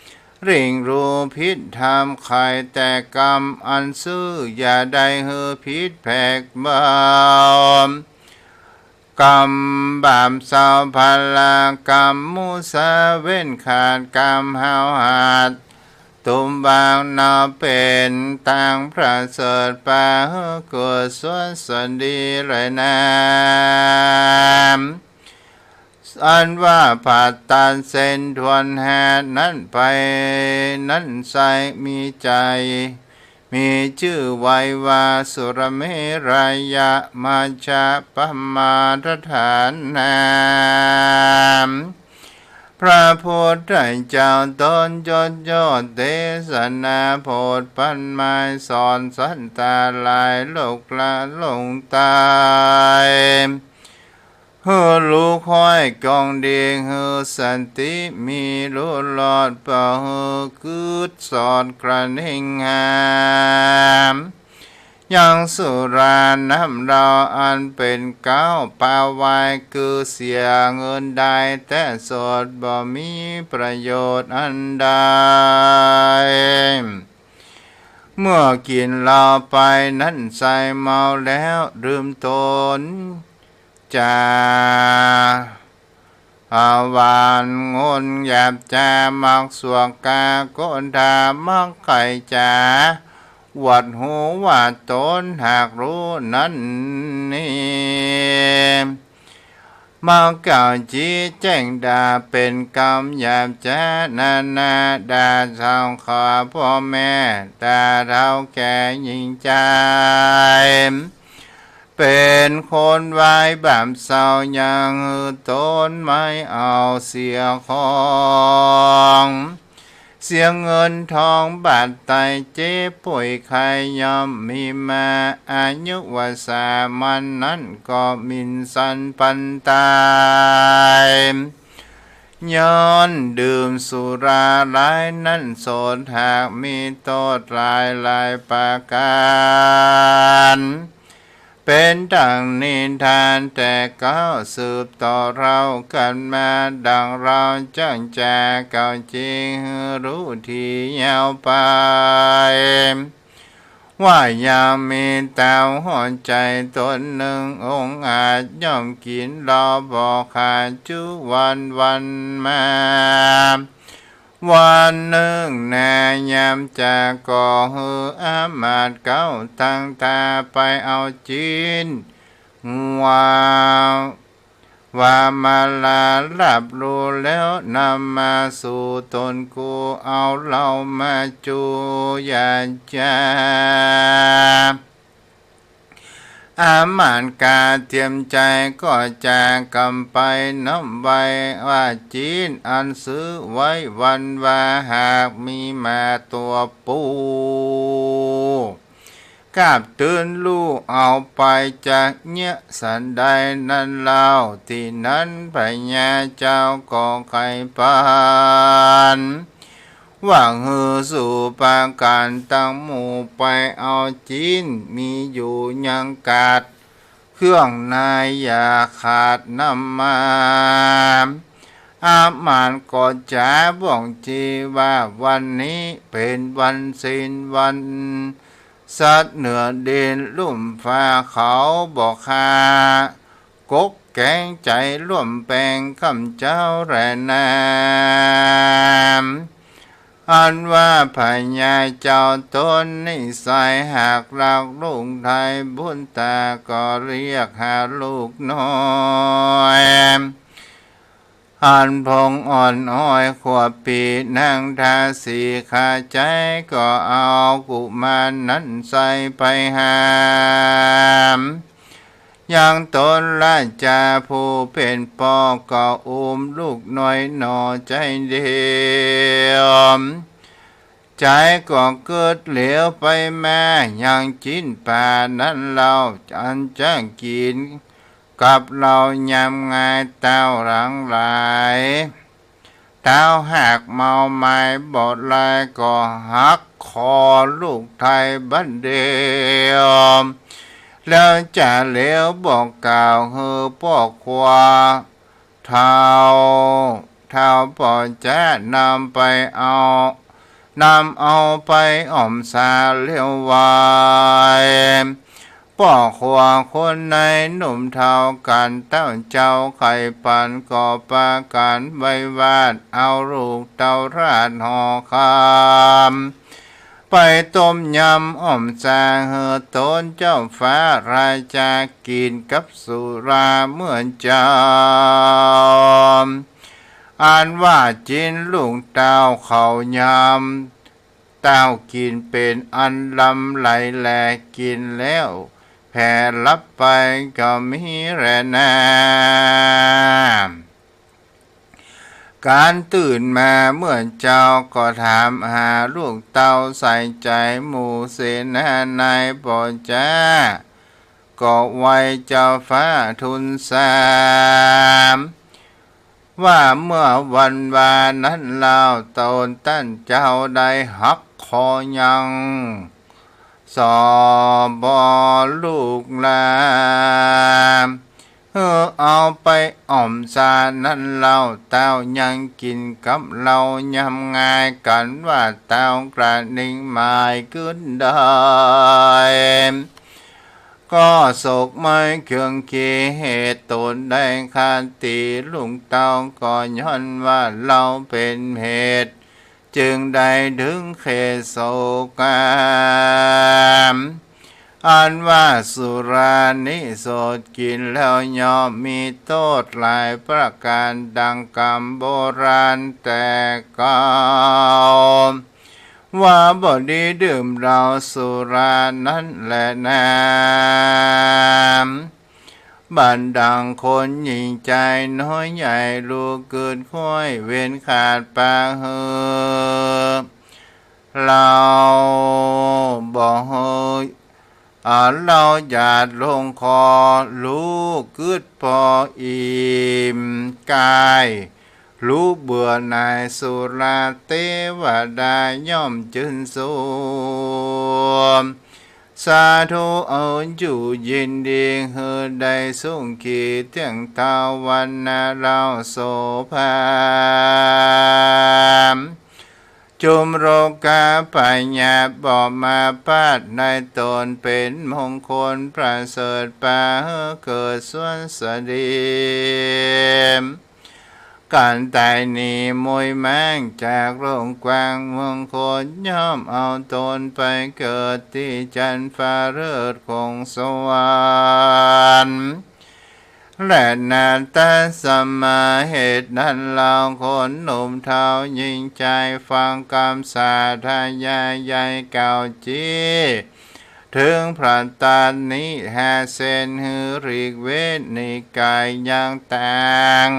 ริ่งรู้ผิดธรรม ไขแต่กำอันซื่อ อย่าได้หื้อผิดแผกเบา กำบาปเศร้าพลากำมุสา เว้นขาดกำห้าวหาด ตุมบางนาเป๋นตางประเสริฐ ปาหื้อกุศลดีแลนา อันว่าผัดตัดเส้นทวนหาดนั้นไป นั้นไซร้มีใจ๋ มีจื้อไว้ว่า สุรเมรยะ มัชฌะปมาทฐานา พระพุทธเจ้าต๋นยศยอดเตสนา โผดปันหมายสอนสัตว์ตังหลาย โลกละโลกไต หื้อฮู้ค่อยกองดี หื้อสติมีฮู้รอด บ่หื้อกืดสอดกระเน่งหาม ยังสุราน้ำเหล้าอันเป๋นเก๊า ปาวายกือเสียเงินได้ แต่โสดบ่มีประโยชน์อันใด เมื่อกิ๋นเหล้าไปนั้นไซร้เมาแล้ว ลืมต๋น จ๋า อา หวานงนหยาบจา มักสวกกาโกฏา มักใค่จ๋า อวดฮู้ว่าต๋นหากฮู้นั้นนี้ มักกล่าวจี๊แจ้งด่า เป๋นกำหยาบจ๊านานา ด่าเฒ่าข้าพ่อแม่ ด่าเฒ่าแก่หญิงจาย เป๋นคนวายบาปเศร้า ยังหื้อต๋นไม่เอาเสียของ เสียเงินทองบาดไต เจ็บป่วยไข้ย่อมมีมา อายุวัสสามันนั้นก็หมิ่นสันปันตาย ย้อนดื่มสุราหลายนั้น โสดหากมีโต้ษหลายหลายประก๋าน เป๋นดั่งนิทานแต่เก๊า สืบต่อเล่ากั๋นมา ดั่งเล่าจั้งจ๋าเก่าจริง หื้อฮู้ตี้ยาวไป ว่ายังมีเต่าหัวใจ๋ต๋นนึ่ง องอาจย่อมกิ๋นเหล้าบ่ขาดจุวันวันมา วันนึ่งนายามจ๋า ก็หื้ออามาตย์เก๊าตั้งต๋าไปเอาจิ๊น ว่า ว่ามาลารับฮู้แล้ว นำมาสู่ต๋นกู เอาเหล้ามาจูยาจา อามาตย์ก๋าเตียมใจ๋ ก็จ๋ากำไปน้อมไว้ ว่าจิ๊นอันซื้อไว้วันวา หากมีมาตั๋วปู กาบตื่นฮู้เอาไปจักเยียะสันใดนั้นเล่า ตี้นั้นพญาเจ้าก็ไขปัน ว่าหื้อสู่ประก๋านตังหมู่ไปเอาจิ๊น มีอยู่ยังกัด เครื่องในอย่าขาดนำมา อามาตย์ก็จ๋าบ่องจี๋ว่า วันนี้เป๋นวันศีลวันสัตว์เหนือดินลุ่มฟ้าเขาบ่ฆ่า กกแก๋งใจ๋ร่วมแป๋งก้ำเจ้าแลนา อันว่าพญาเจ้าต๋นนิสัยหักรักลูกไทยบุญต๋าก็เรียกหาลูกน้อย อันพองอ่อนอ้อยขวบปี๋นางทาสีคาใจ๋ ก็เอากุมารนั้นใส่ไปหาม ยังต๋นราชาผู้เป๋นป้อก็อุ้มลูกน้อยหน่อใจ๋เดียว ใจ๋ก็กึ๊ดเหลียวไปมายังจิ๊นป๋านั้นเล่า อันจะกิ๋นกับเฮายามงาย เต้าหลังหลาย เต้าหากเมาหมายบ่ได้ก็หักคอลูกไทยบัดเดียว แล้วจะเหลียวบอกกล่าวหื้อป้อครัว เฒ่า เฒ่าป้อจ๊ะนำไปเอา นำเอาไปอ่อมสาเลี้ยวไว้ ป้อครัวคนในหนุ่มเฒ่ากั๋น เต้าเจ้าใค่ปันก็ปากั๋นไว้วาด เอาลูกเต้าราชหอคำ ไปต้มยำอ่อมสาหื้อต๋นเจ้าฟ้าราชากิ๋นกับสุราเมื่อเจ้า อันว่าจิ๊นลูกเต้าเข้ายำ เต้ากิ๋นเป๋นอันลำไหลแล กิ๋นแล้วแผ่หลับไปก็มีแลนา กั๋นตื่นมาเมื่อเจ้าก็ถามหาลูกเต้าใส่ใจ๋หมู่เสนาในป้อจ๊ะ ก็ไหว้เจ้าฟ้าทูลสาม ว่าเมื่อวันวานั้นเล่า ต๋นต้านเจ้าได้หักคอยัง สอบ่ลูกหลา หื้อเอาไปอ่อมสานั้นเล่า เต้ายังกิ๋นกับเฮายามงาย กั๋นว่าเต้ากระนิ่งหมายกึ๊ดได้ ก็โศกไม่เคืองเคืองเหตุต๋นได้คติ ลูกเต้าก็ย้อนว่าเฮาเป๋นเหตุ จึงได้เถิงเขตโศกกรรม อันว่าสุรานิโสษกิ๋นแล้วย่อมมีโต้ษหลายประก๋านดังกำโบราณแต่เก่า ว่าบ่ดีดื่มเหล้าสุรานั้นแลนา บัดดังคนหญิงจายน้อยใหญ่ ลูกกึ๊ดค้อยเว้นขาดปาหื้อ เหล้าบ่หื้อ อ่า เหล้าหยาดลงคอ ลูกกึ๊ดปออิ่มกาย ลูกเบื่อหน่ายสุรา เตวดาย่อมจื้นชม สาธุ เอาอยู่ยินดี หื้อได้สุขีเตี้ยงเต้าวันนาเหล้าโสภา จุมโรคาพยาธิบ่มาปาดในต๋น เป๋นมงคลประเสริฐปาหื้อเกิดสวัสดี ก๋านต๋ายหนีมวยม้างจากโรคกวางเมืองคน ย่อมเอาต๋นไปเกิดตี้จันทร์ฟ้าเลิศของสวรรค์ และนาตสมาเหตุนั้นเล่า คนหนุ่มเฒ่าหญิงจายฟังกำสาธยายใหญ่กล่าวจี้ เถิงพระตานิหาเสน หื้อหลีกเว้นนิกายอย่างต่าง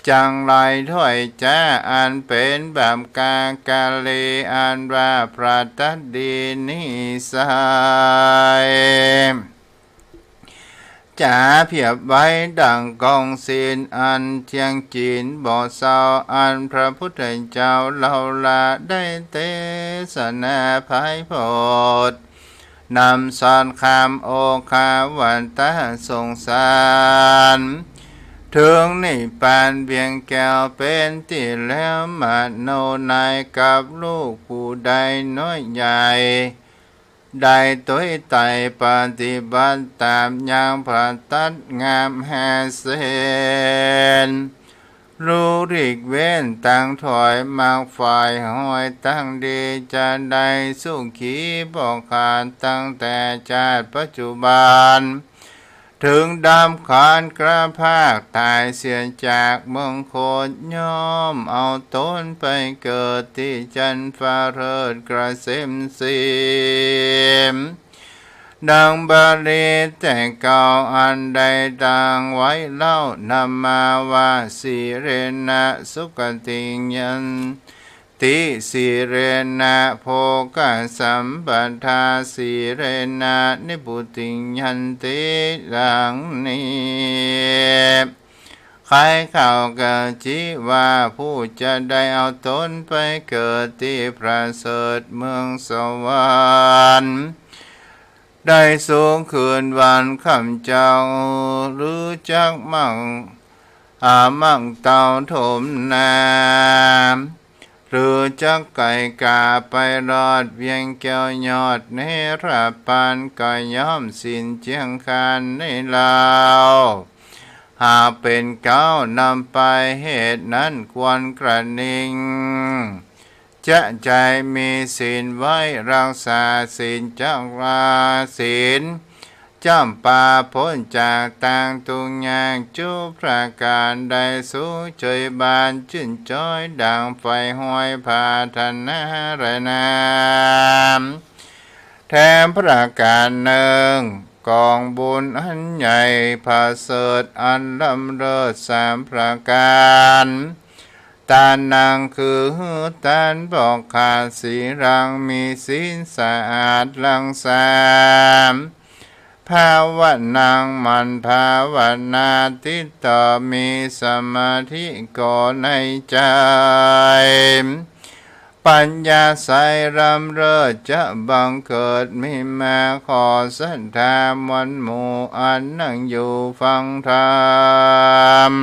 จังไรถ้อยจ๊าอันเป๋นบาปกากาเล อันว่าพระตัดดีนิสัย จ๋าเปรียบไว้ดั่งกองศีลอันเที่ยงกิ๋นบ่เศร้า อันพระพุทธเจ้าเฮาลาได้เตสนาไพโพธิ์ นำสอนคำโอภาทะสงสาร เถิงนิพพานเวียงแก้วเป๋นตี้แล้ว มโนในกับลูกผู้ใดน้อยใหญ่ ได้ตวยไต่ปฏิบัติต๋ามอย่างผะตัดงามแฮเซน รู้หลีกเว้นตังถอย มักฝ่ายห้อยตังดี จะได้สุขีป้อขาดตั้งแต่จาติปัจจุบัน เถิงดับขันธคราพรากต๋ายเสียจากเมืองคน ย่อมเอาต๋นไปเกิดตี้จั๊นฟ้าเลิศเกษมสี ดังบาลีแต่เก่าอันได้ตั้งไว้เล่า นามาวา สีเลนะสุขติงยันติ สีเลนะโภคสัมปทา สีเลนะนิพพุติงยันติ ดังนี้ ใค่เขากะจิว่าผู้จะได้เอาต๋นไปเกิดตี้ประเสริฐเมืองสวรรค์ ได้สูงขึ้นวันค่ำเจ้า หรือจักมั่ง อา มั่งเต้าถมนา หรือจักไก่กาไปรอดเวียงแก้วยอดเนรปัน ก็ย่อมศีลเจียงคานในเล่า หากเป๋นเก๊านำไปเหตุนั้นควรกระหนิ่ง จะใจ๋มีศีลไว้รักษาศีลจักลาศีล จ้ำปาป๊นจากตังตุ๊กข์ยากจุประก๋าน ได้สุขเจยบานจื้นจ๊อยดังใฝ่ห้อยผาถนาแลนา แถมประก๋านนึ่ง ก๋องบุญอันใหญ่ประเสริฐอันล้ำเลิศสามประก๋าน ตานังคือหื้อตานป้อขาด สีลังมีศีลสะอาด ลังสาม ภาวนังหมั่นภาวนาติดต่อ มีสมาธิก่อในใจ๋ ปัญญาใสล้ำเลิศจะบังเกิดมีมา ขอศรัทธามวลหมู่อันนั่งอยู่ฟังธรรม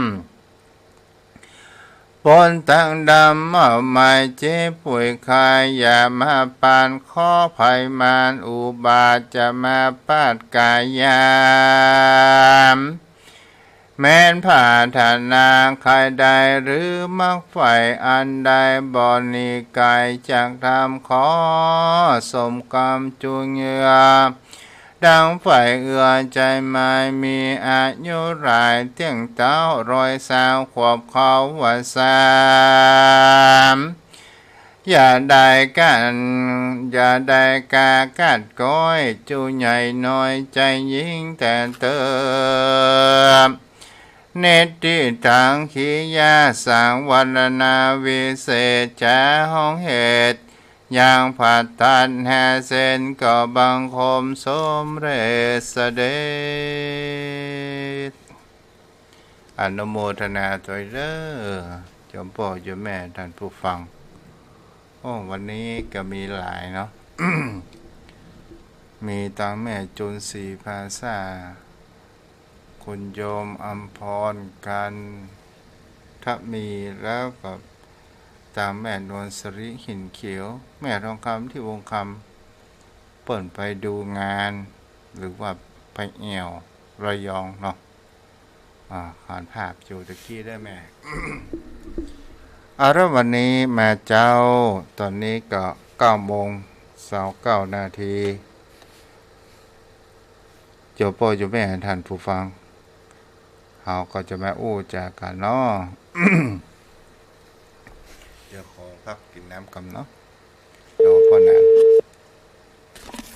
ป๊นตังดำเมาหมายเจ็บป่วยไข้ อย่ามาปานเคราะห์ภัยมารอุบาท จะมาปาดกายยาม แม้นผาถนาใค่ได้หรือมักใฝ่อันใด บ่หนีไก๋จากธรรม ขอสมกำจุงเยื้อ ดังใฝ่เอื้อใจ๋หมาย มีอายุหลายเตี้ยงเต๊า ร้อยซาวขวบเข้าว่าสาม อย่าได้กั๋น อย่าได้กากัดก๊อย จูใหญ่น้อยใจ๋ยิ่งแต่เติบ เนตรที่ตังขียาสังวรณาวิเศษ จะฮ้องเหตุ อย่างผะตัดแฮเซน ก็บังคมสมเร็จเสด็จ อนุโมทนาตวยเด้อ โยมป้อโยมแม่ท่านผู้ฟัง โอ้ วันนี้ก็มีหลายเนาะ มีตังแม่จุนศรีภาษา คุณโยมอำพร กันทมี แล้วก็ตังแม่นวลสิริ หินเขียว แม่ทองคำ ที่วงคำ เปิ้นไปดูงาน หรือว่าไปแอ่วระยองเนาะ อ่า ขานภาพอยู่ตะกี้เด้อแม่ เอาละ วันนี้มาเจ๊า ต๋อนนี้ก็เก้าโมงซาวเก้านาที โยมป้อโยมแม่ท่านผู้ฟัง เฮาก็จะมาอู้จ๋ากั๋นเนาะ เดี๋ยวขอพักกิ๋นน้ำก่อนเนาะ รอป้อนอัน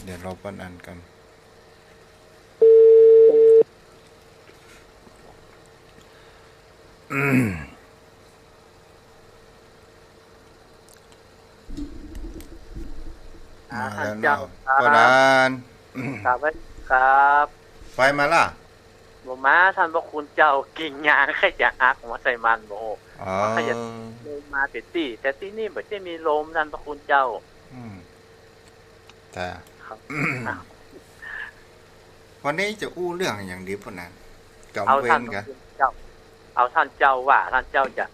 เดี๋ยวรอป้อนอันก่อน อ่า มาแล้วเนาะ ท่านเจ้าครับ ป้อนอัน ครับ ครับ ไปมาล่ะ บ่มา ท่านพระคุณเจ้า กิ่งยางใค่จะหักมาใส่มัน บ่ฮู้ อ๋อ มันใค่จะลมมาแต่ตี้ แต่ตี้นี่บ่ได้มีลม ท่านพระคุณเจ้า อืม จ้ะ ครับ อ่ะ วันนี้จะอู้เรื่องอะหยังดีพ่อหนาน ก๋ำ เอา เว ท่าน ร กะ เจ้า เอาท่านเจ้าว่าท่านเจ้าจะ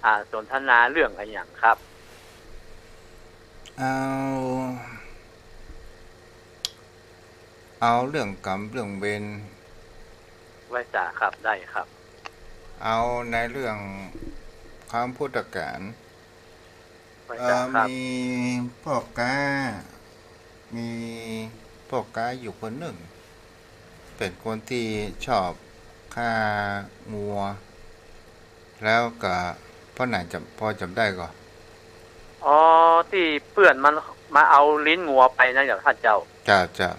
อ่า สนทนาเรื่องอะหยังครับ เอา เอาเรื่องก๋ำเรื่องเวร ไหว้สาครับ ได้ครับ เอาในเรื่องครั้งพุทธกาล ไหว้สาครับ เอ่อ มีป้อก๊า มีป้อก๊าอยู่คนนึ่ง เป๋นคนตี้ชอบฆ่างัว แล้วก็พ่อหนานจ๋ำ พอจ๋ำได้ก่อ อ๋อ ตี้เปื้อนมันมาเอาลิ้นงัวไปนะ เจ้าท่านเจ้า เจ้า เจ้า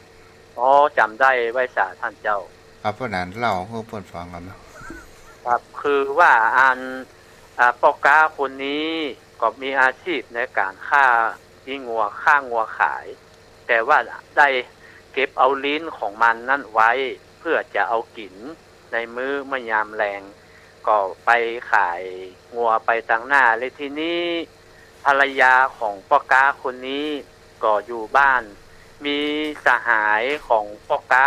อ๋อ จ๋ำได้ ไหว้สาท่านเจ้า เอาพ่อหนานเล่าหื้อเปิ้นฟังก่อนเนาะ ครับ คือว่าอัน อ่า ป้อก๊าคนนี้ก็มีอาชีพในก๋านฆ่าลิ้นงัว ฆ่างัวขาย แต่ว่าได้เก็บเอาลิ้นของมันนั้นไว้เพื่อจะเอากิ๋นในมื้อเมื่อยามแลง ก็ไปขายงัวไปตางหน้า และทีนี้ภรรยาของป้อก๊าคนนี้ก็อยู่บ้าน มีสหายของป้อก๊า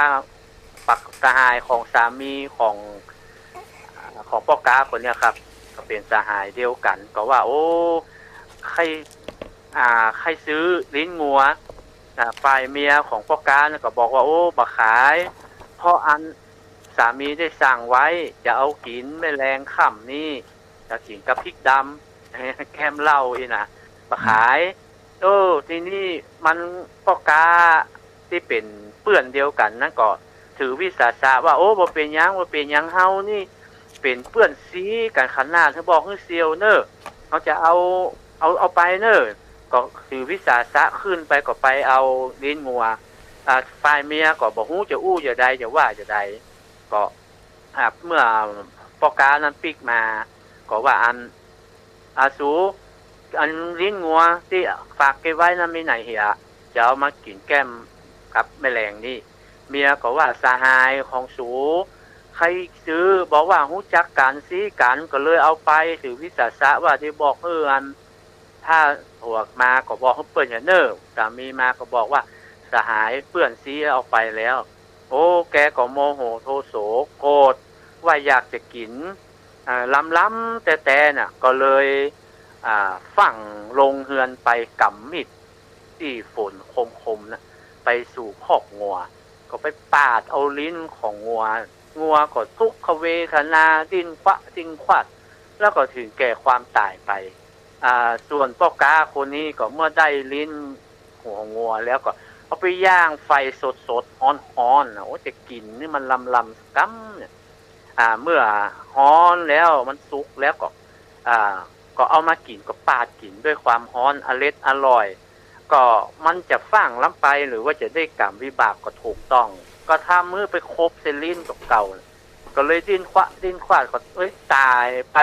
ปัก สหายของสามีของ อ่า ของป้อก๊าคนเนี้ยครับ ก็เป๋นสหายเดียวกั๋น ก็ว่า โอ้ ใค่ อ่า ใค่ซื้อลิ้นงัว อ่า ฝ่ายเมียของป้อก๊านั้นก็บอกว่า โอ้ บ่ขาย เพราะอันสามีได้สั่งไว้ จะเอากิ๋นแม่แลงค่ำนี้ จะกิ๋นกับพริกดำ แก้มเหล้าอี้นะ บ่ขาย เออ ทีนี้มัน ป้อก๊าตี้เป๋นเปื้อนเดียวกั๋นนั้นก็ถือวิสาสะว่า โอ้ บ่เป๋นหยัง บ่เป๋นหยัง เฮานี่เป๋นเปื้อนซี้กั๋นขนาด เฮาบอกหื้อเสี่ยวเน่อ เฮาจะเอา เอา เอาไปเน่อ ก็ถือวิสาสะขึ้นไป ก็ไปเอาลิ้นงัว อ่า ฝ่ายเมียก็บ่ฮู้จะอู้จะใด จะว่าจะใด ก็ อ่า เมื่อป้อก๊านั้นปิ๊กมา ก็ว่าอัน อ่า สู อันลิ้นงัวตี้ฝากเก็บไว้นั้นมีไหนเหีย จะเอามากิ๋นแก้มกับแม่แลงนี่ เมียก็ว่า สหายของสู ใค่ซื้อ บอกว่าฮู้จักกั๋น ซี้กั๋น ก็เลยเอาไป ถือวิสาสะว่าได้บอกหื้ออัน ถ้าผัวมาก็บอกหื้อเปิ้นเหียเน่อ สามีมาก็บอกว่า สหายเปื้อนซี้เอาไปแล้ว โอ้ แกก็โมโหโทโส โกรธ ว่าอยากจะกิ๋น อ่า ลำๆ แต๊ๆ น่ะ ก็เลย อ่า ฟั่งลงเฮือนไป ก๋ำมีดตี้ฝนคมๆ น่ะ ไปสู่คอกงัว ก็ไปปาดเอาลิ้นของงัว งัวก็ทุกขเวทนา ดิ้นขวะดิ้นขวัด แล้วก็ถึงแก่ความต๋ายไป อ่า ส่วนป้อก๊าคนนี้ก็เมื่อได้ลิ้น หัวงัวแล้วก็เอาไปย่างไฟสดๆ ฮ้อนๆ น่ะ โอ้ จะกิ๋นนี่มันลำๆ สักกำเนี่ย อ่า เมื่อฮ้อนแล้วมันสุกแล้วก็ อ่า ก็เอามากิ๋น ก็ปาดกิ๋นด้วยความฮ้อน อร็ดอร่อย ก็มันจะฟั่งล้ำไป หรือว่าจะได้ก๋รรมวิบากก็ถูกต้อง ก็ทำหื้อไปคบเส้นลิ้นกับเก่าน่ะ ก็เลยดิ้นขวะดิ้นขวัด ก็ เอ้ย ต๋ายไป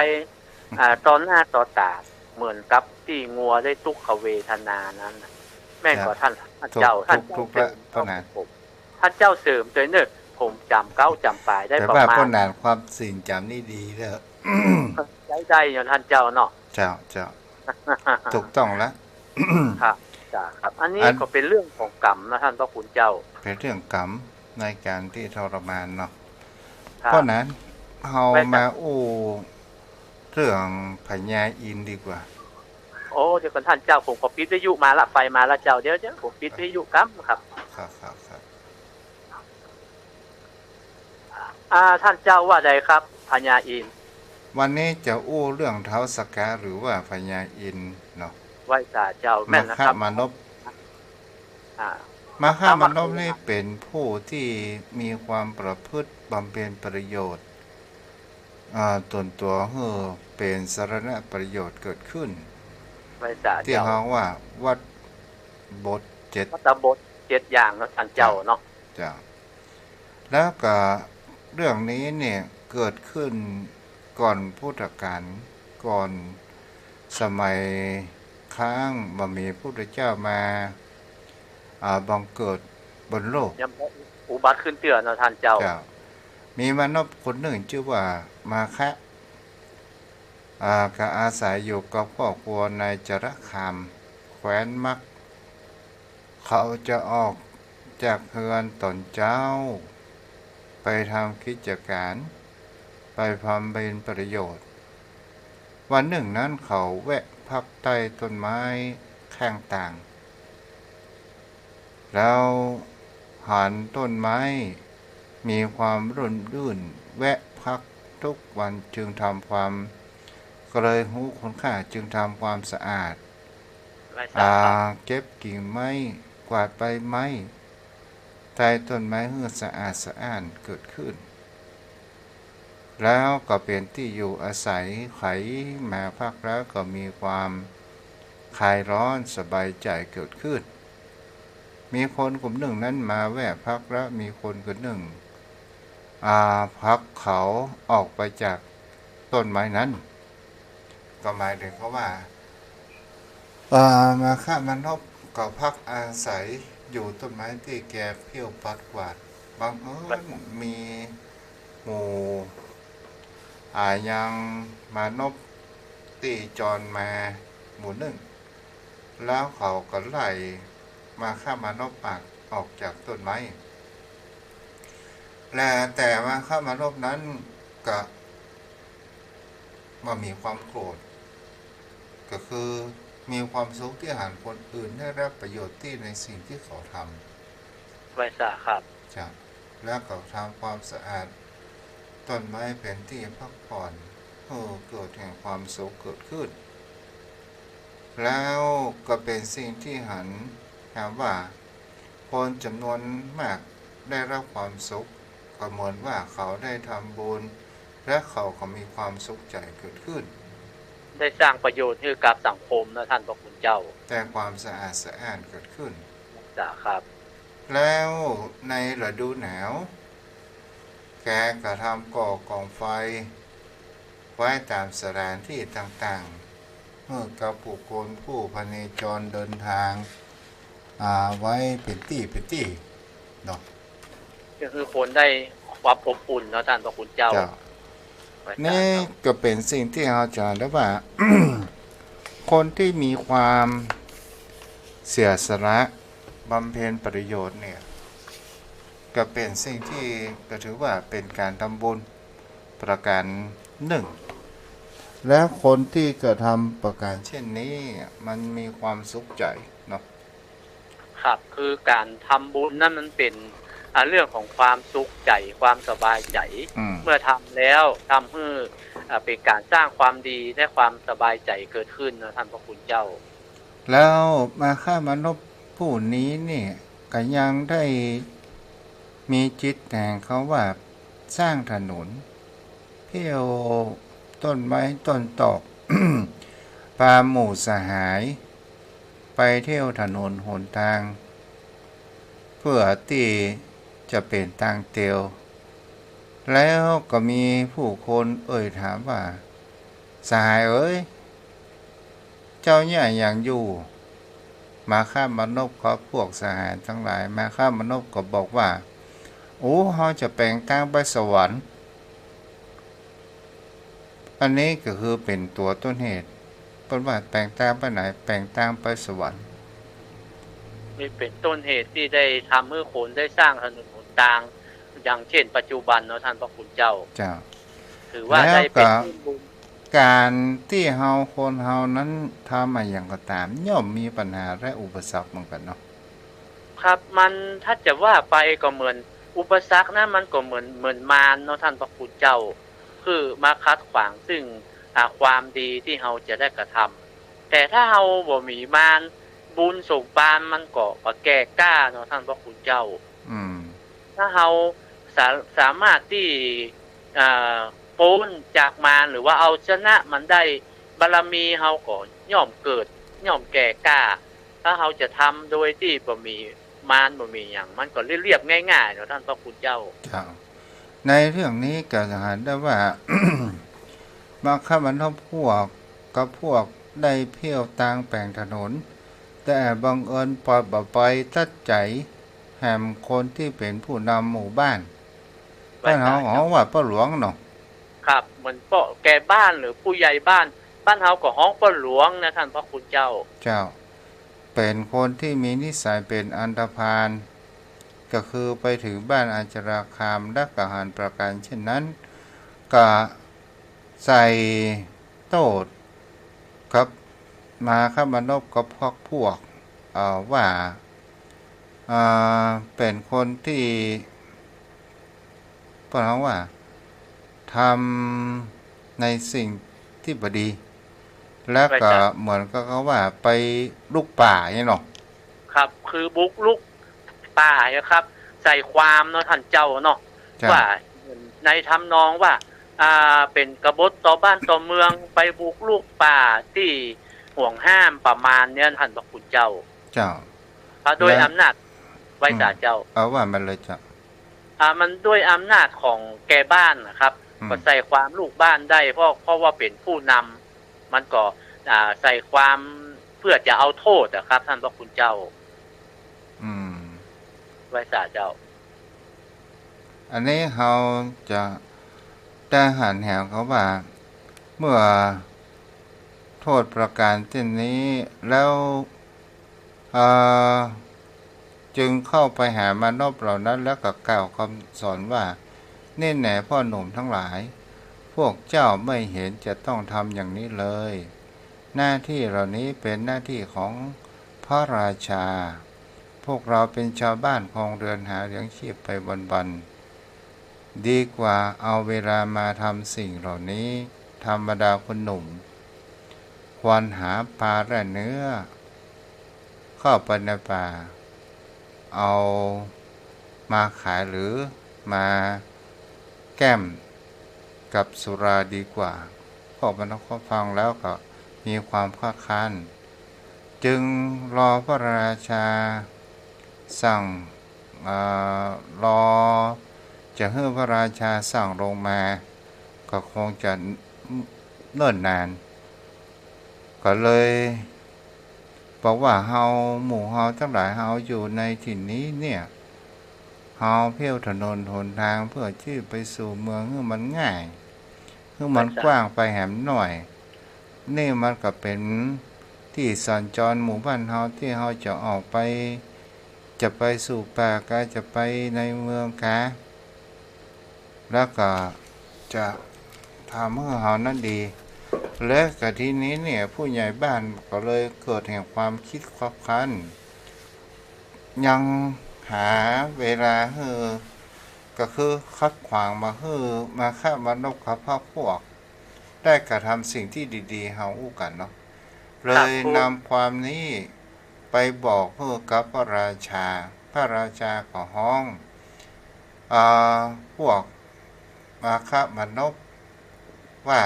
อ่า ต่อหน้าต่อต๋า เหมือนกับตี้งัวได้ทุกขเวทนานั้นน่ะ แม่นก่อ ครับ ท่าน ท่านเจ้า ถูก ท่านเจ้า ถูก ถูกแล้ว เสริม พ่อหนาน ท่านเจ้าเสริมตวย เน่อ ผมจ๋ำเก๊าจ๋ำป๋ายได้ แต่ ประ ว่า มาณ พ่อหนานความสิงจ๋ำนี่ดีแล้ว ใจ๊ได้เนาะท่านเจ้าเนาะ เจ้า เจ้า ถูกต้องแล้ว ครับ จ้ะครับ อันนี้ อัน ก็เป๋นเรื่องของก๋รรมนะท่านพระคุณเจ้า เป๋นเรื่องก๋รรมในก๋านตี้ทรมานเนาะ ครับ พ่อหนาน เฮา ไปจ้ะ มาอู้เรื่องพญาอินทร์ดีกว่า โอ้ เดี๋ยวก่อนท่านเจ้า ผมขอปิดวิทยุมาละ ไฟมาละเจ้า เดี๋ยว เดี๋ยว ผมปิดวิทยุกำครับ ครับ ครับ ครับ อ่า ท่านเจ้าว่าใดครับ พญาอินทร์ วันนี้จะอู้เรื่องท้าวสักกะหรือว่าพญาอินทร์เนาะ ไหว้สาเจ้า แม่นนะครับ มคมานพ อ่า มาคามานพนี่เป๋นผู้ที่มีความประพฤติบำเพ็ญประโยชน์ อ่า ต๋นตั๋วหื้อเป๋นสรณประโยชน์เกิดขึ้น ไหว้สาเจ้า ตี้ฮ้องว่าวัตรบทเจ็ด วัตรบทเจ็ดอย่างเนาะท่านเจ้าเนาะ เจ้า แล้วก็เรื่องนี้เนี่ยเกิดขึ้นก่อนพุทธกาล ก่อนสมัยครั้งบ่มีพุทธเจ้ามา อ่า บังเกิดบนโลก ยังบ่อุบัติขึ้นเตื้อเนาะท่านเจ้า เจ้า มีมานพคนนึ่งจื้อว่ามาคะ อ่า ก็อาศัยอยู่กับครอบครัวในจารคาม แคว้นมัคค เขาจะออกจากเฮือนต๋อนเจ๊า ไปทำกิจก๋าน ไปบำเพ็ญประโยชน์ วันนึ่งนั้นเขาแวะพักใต้ต้นไม้ข้างตาง แล้วหันต้นไม้มีความร่มรื่น แวะพักทุกวันจึงทำความ ก็เลยฮู้คุณค่าจึงทำความสะอาด ไหว้สา อ่า ครับ เก็บกิ่งไม้ กวาดใบไม้ ใต้ต้นไม้หื้อสะอาดสะอ้านเกิดขึ้น แล้วก็เป๋นตี้อยู่อาศัย ใผมาพักแล้วก็มีความคลายร้อนสบายใจ๋เกิดขึ้น มีคนกลุ่มนึ่งนั้นมาแวะพักแล้ว มีคนกลุ่มนึ่ง อ่า ผลักเขาออกไปจากต้นไม้นั้น ก็หมายเถิงเขาว่า อ่า มาฆะมานพก็พักอาศัยอยู่ต้นไม้ตี้แกเผี้ยวปัดกวาด บังเอิญมีหมู่ อ่า ยังมานพตี้จรมาหมู่นึ่ง แล้วเขาก็ไล่มาฆะมานพปากออกจากต้นไม้ และแต่มาฆะมานพนั้นก็บ่มีความโกรธ ก็คือมีความสุขตี้หันคนอื่นได้ฮับประโยชน์ตี้ในสิ่งตี้เขาทำ ไหว้สาครับ จ้ะ แล้วก็ทำความสะอาดต้นไม้เป๋นตี้พักผ่อน เออ เกิดแห่งความสุขเกิดขึ้น แล้วก็เป๋นสิ่งตี้หันครับว่า คนจ๋ำนวนมากได้ฮับความสุข ก็เหมือนว่าเขาได้ทำบุญ และเขาก็มีความสุขใจ๋เกิดขึ้น ได้สร้างประโยชน์หื้อกับสังคมนะท่านพระคุณเจ้า ได้ความสะอาดสะอ้านเกิดขึ้น จ้ะครับ แล้วในฤดูหนาว แกก็ทำก่อกองไฟไว้ต๋ามสถานตี้ต่างๆ หื้อกับบุคคลผู้พเนจรเดินทาง อ่า ไว้เป๋นตี้เป๋นตี้เนาะ ก็คือคนได้ความอบอุ่นเนาะท่านพระคุณเจ้า เจ้า ไหว้สาครับ นี่ก็เป๋นสิ่งตี้เฮาจะได้ว่า คนตี้มีความเสียสละบำเพ็ญประโยชน์เนี่ย ก็เป๋นสิ่งตี้ก็ถือว่าเป๋นก๋านทำบุญประก๋านนึ่ง แล้วคนตี้กระทำประก๋านเช่นนี้มันมีความสุขใจ๋เนาะ ครับ คือก๋านทำบุญนั้นมันเป๋น อ่า เรื่องของความสุขใจ๋ ความสบายใจ๋ อืม เมื่อทำแล้วทำหื้อ อ่า เป๋นก๋านสร้างความดีและความสบายใจ๋เกิดขึ้นนะท่านพระคุณเจ้า แล้วมาฆะมานพผู้นี้นี่ก็ยังได้มีจิตแห่งเขาว่าสร้างถนน เผี้ยวต้นไม้ต้นตอก ปาหมู่สหายไปเที่ยวถนนหนตาง เปื้อตี้จะเป๋นตางเตียว แล้วก็มีผู้คนเอ่ยถามว่า สหายเอ๋ย เจ้าเยียะหยังอยู่ มาฆะมานพครับ พวกสหายตังหลาย มาฆะมานพก็บอกว่า โอ้ เฮาจะแป๋งตางไปสวรรค์ อันนี้ก็คือเป๋นตั๋วต้นเหตุ เปิ้นว่าแป๋งตางไปไหน แป๋งตางไปสวรรค์ นี่เป๋นต้นเหตุตี้ได้ทำหื้อคนได้สร้างถนนหนตาง อย่างเช่นปัจจุบันเนาะท่านพระคุณเจ้า เจ้า ถือว่าได้เป๋น แล้วก็ ก๋านตี้เฮาคนเฮานั้นทำอะหยังก็ต๋าม ย่อมมีปัญหาและอุปสรรคเหมือนกั๋นเนาะ ครับ มันถ้าจะว่าไปก็เหมือนอุปสรรคนะ มันก็เหมือน เหมือนมารเนาะท่านพระคุณเจ้า คือมาขัดขวางซึ่ง อ่า ความดีตี้เฮาจะได้กระทำ แต่ถ้าเฮาบ่มีมาร บุญสมภารมันก็บ่แก่กล้าเนาะท่านพระคุณเจ้า อืม ถ้าเฮาสา- สามารถตี้ อ่า ป๊นจากมารหรือว่าเอาชนะมันได้ บารมีเฮาก็ย่อมเกิด ย่อมแก่กล้า ถ้าเฮาจะทำโดยตี้บ่มีมารบ่มีหยัง มันก็เรียบๆ ง่ายๆ เนาะท่านพระคุณเจ้า เจ้า ในเรื่องนี้ก็จะหันได้ว่า มาฆะมานพพวกกับพวกได้เผี้ยวตางแป๋งถนน แต่บังเอิญปอดบ่ไปตั๊ดใจ๋แหมคนตี้เป๋นผู้นำหมู่บ้าน บ้านเฮาฮ้องว่าป้อหลวงเนาะ ครับ เหมือนป้อแก่บ้านหรือผู้ใหญ่บ้าน บ้านเฮาก็ฮ้องป้อหลวงนะท่านพระคุณเจ้า เจ้า เป๋นคนตี้มีนิสัยเป๋นอันธพาล ก็คือไปเถิงบ้านอาจาราคาม และก็หันประก๋านเช่นนั้น ก็ใส่โต้ษกับมาคะมานพกับพรรคพวก เอ่อ ว่า เอ่อ เป๋นคนตี้ เปิ้นฮ้องว่า ทำในสิ่งตี้บ่ดี และก็ ว่าจ้ะ เหมือนกับเขาว่าไปลุกป่าเนี่ยเนาะ ครับ คือบุกรุกป่าเนี่ยครับ ใส่ความเนาะต้านเจ้าเนาะ เจ้า ว่าในทำนองว่า อ่า เป๋นกบฏต่อบ้านต่อเมือง ไปบุกรุกป่าตี้ห่วงห้ามประมาณเนี้ย ต้านพระคุณเจ้า เจ้า เพราะด้วย และ อำนาจ ไหว้สาเจ้า อืม เอาว่ามาเลยเจ้า อ่า มันด้วยอำนาจของแก่บ้านนะครับ อืม ก็ใส่ความลูกบ้านได้ เพราะ เพราะว่าเป๋นผู้นำ มันก็ อ่า ใส่ความเพื่อจะเอาโต้ษอะครับ ต้านพระคุณเจ้า อืม ไหว้สาเจ้า อันนี้เฮาจะได้หันแหมเขาว่า เมื่อโต้ษประก๋านเช่นนี้แล้ว เอ่อ จึงเข้าไปหามานพเหล่านั้น แล้วก็กล่าวคำสอนว่า นี่แหน่พ่อหนุ่มทั้งหลาย พวกเจ้าไม่เห็นจะต้องทำอย่างนี้เลย หน้าที่เหล่านี้เป็นหน้าที่ของพระราชา พวกเราเป็นชาวบ้านครองเรือนหาเลี้ยงชีพไปวันๆ ดีกว่าเอาเวลามาทำสิ่งเหล่านี้ ธรรมดาคนหนุ่ม ควรหาปลาและเนื้อ เข้าไปในป่า เอามาขายหรือมาแก้มกับสุราดีกว่า พวกมานพฟังแล้วก็มีความคัดค้าน จึงรอพระราชาสั่ง เอ่อ รอจะหื้อพระราชาสั่งลงมา ก็คงจะเนิ่นนาน ก็เลยบอกว่า เฮา หมู่เฮาทั้งหลาย เฮาอยู่ในถิ่นนี้เนี่ย เฮาเพี้ยวถนนหนตางเพื่อตี้ไปสู่เมืองหื้อมันง่าย หื้อมันกว้างไปแหมหน้อย นี่มันก็เป๋นตี้สัญจรหมู่บ้านเฮา ตี้เฮาจะออกไป จะไปสู่ป่ากา จะไปในเมืองกา แล้วก็จะทำหื้อเฮานั้นดี และก็ทีนี้เนี่ย ผู้ใหญ่บ้านก็เลยเกิดแห่งความคิดคับคั้น ยังหาเวลาหื้อ ก็คือขัดขวางบ่หื้อมาคะมานพกับพรรคพวก ได้กระทำสิ่งที่ดีๆ เฮาอู้กั๋นเนาะ เลยนำความนี้ไปบอกหื้อกับพระราชา พระราชาก็ฮ้อง เอ่อ พวกมาคะมานพว่า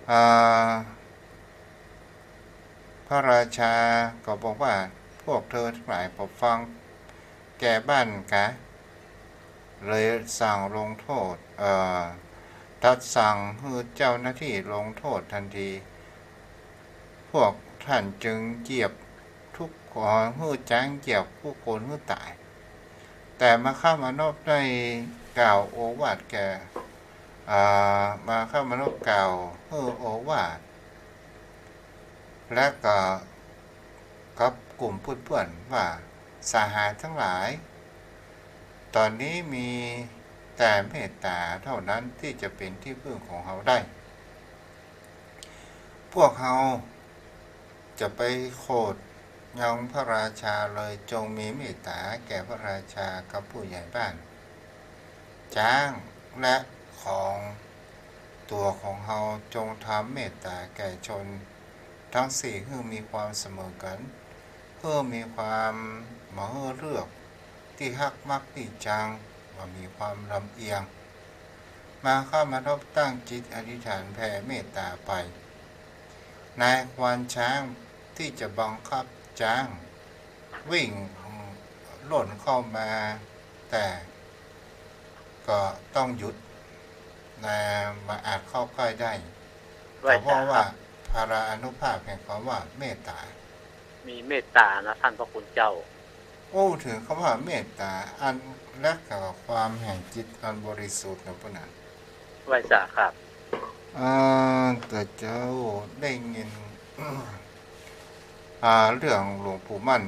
เอ่อ พระราชาก็บอกว่า พวกเธอทั้งหลายบ่ฟังแก่บ้านกา เลยสั่งลงโต้ษ เอ่อ ตรัสสั่งหื้อเจ้าหน้าตี้ลงโต้ษตันที พวกต้านจึงเหยียบทุกคน หื้อจ๊างเหยียบผู้คนหื้อต๋าย แต่มาคะมานพได้กล่าวโอวาทแก่ อ่า มาคะมานพกล่าวหื้อโอวาท และก็กับกลุ่มเปื้อนๆ ว่า สหายทั้งหลาย ต๋อนนี้มีแต่เมตต๋าเท่านั้นตี้จะเป๋นตี้พึ่งของเฮาได้ พวกเฮาจะไปโขดยังพระราชาเลย จงมีเมตต๋าแก่พระราชากับผู้ใหญ่บ้าน จ๊างและของตั๋วของเฮา จงทำเมตต๋าแก่ชนตังสี่หื้อมีความเสมอกั๋น หื้อมีความบ่หื้อเลือก ตี้ฮักมักตี้จัง บ่มีความลำเอียง มาคะมานพตั้งจิตอธิษฐานแผ่เมตต๋าไป นายควานจ๊างตี้จะบังคับจ๊างวิ่งล่นเข้ามา แต่ก็ต้องหยุดนะ บ่อาจเข้าใก้ได้ ไหว้สา ก็เพราะว่า ครับ พลานุภาพแห่งความว่าเมตต๋า มีเมตต๋านะต้านพระคุณเจ้า อู้เถิงคำว่าเมตต๋า อันและก็ความแห่งจิตอันบริสุทธิ์นะปุ้นนะ ไหว้สาครับ อ่า แต่เจ้าได้ยิน อ่า เรื่องหลวงปู่มั่น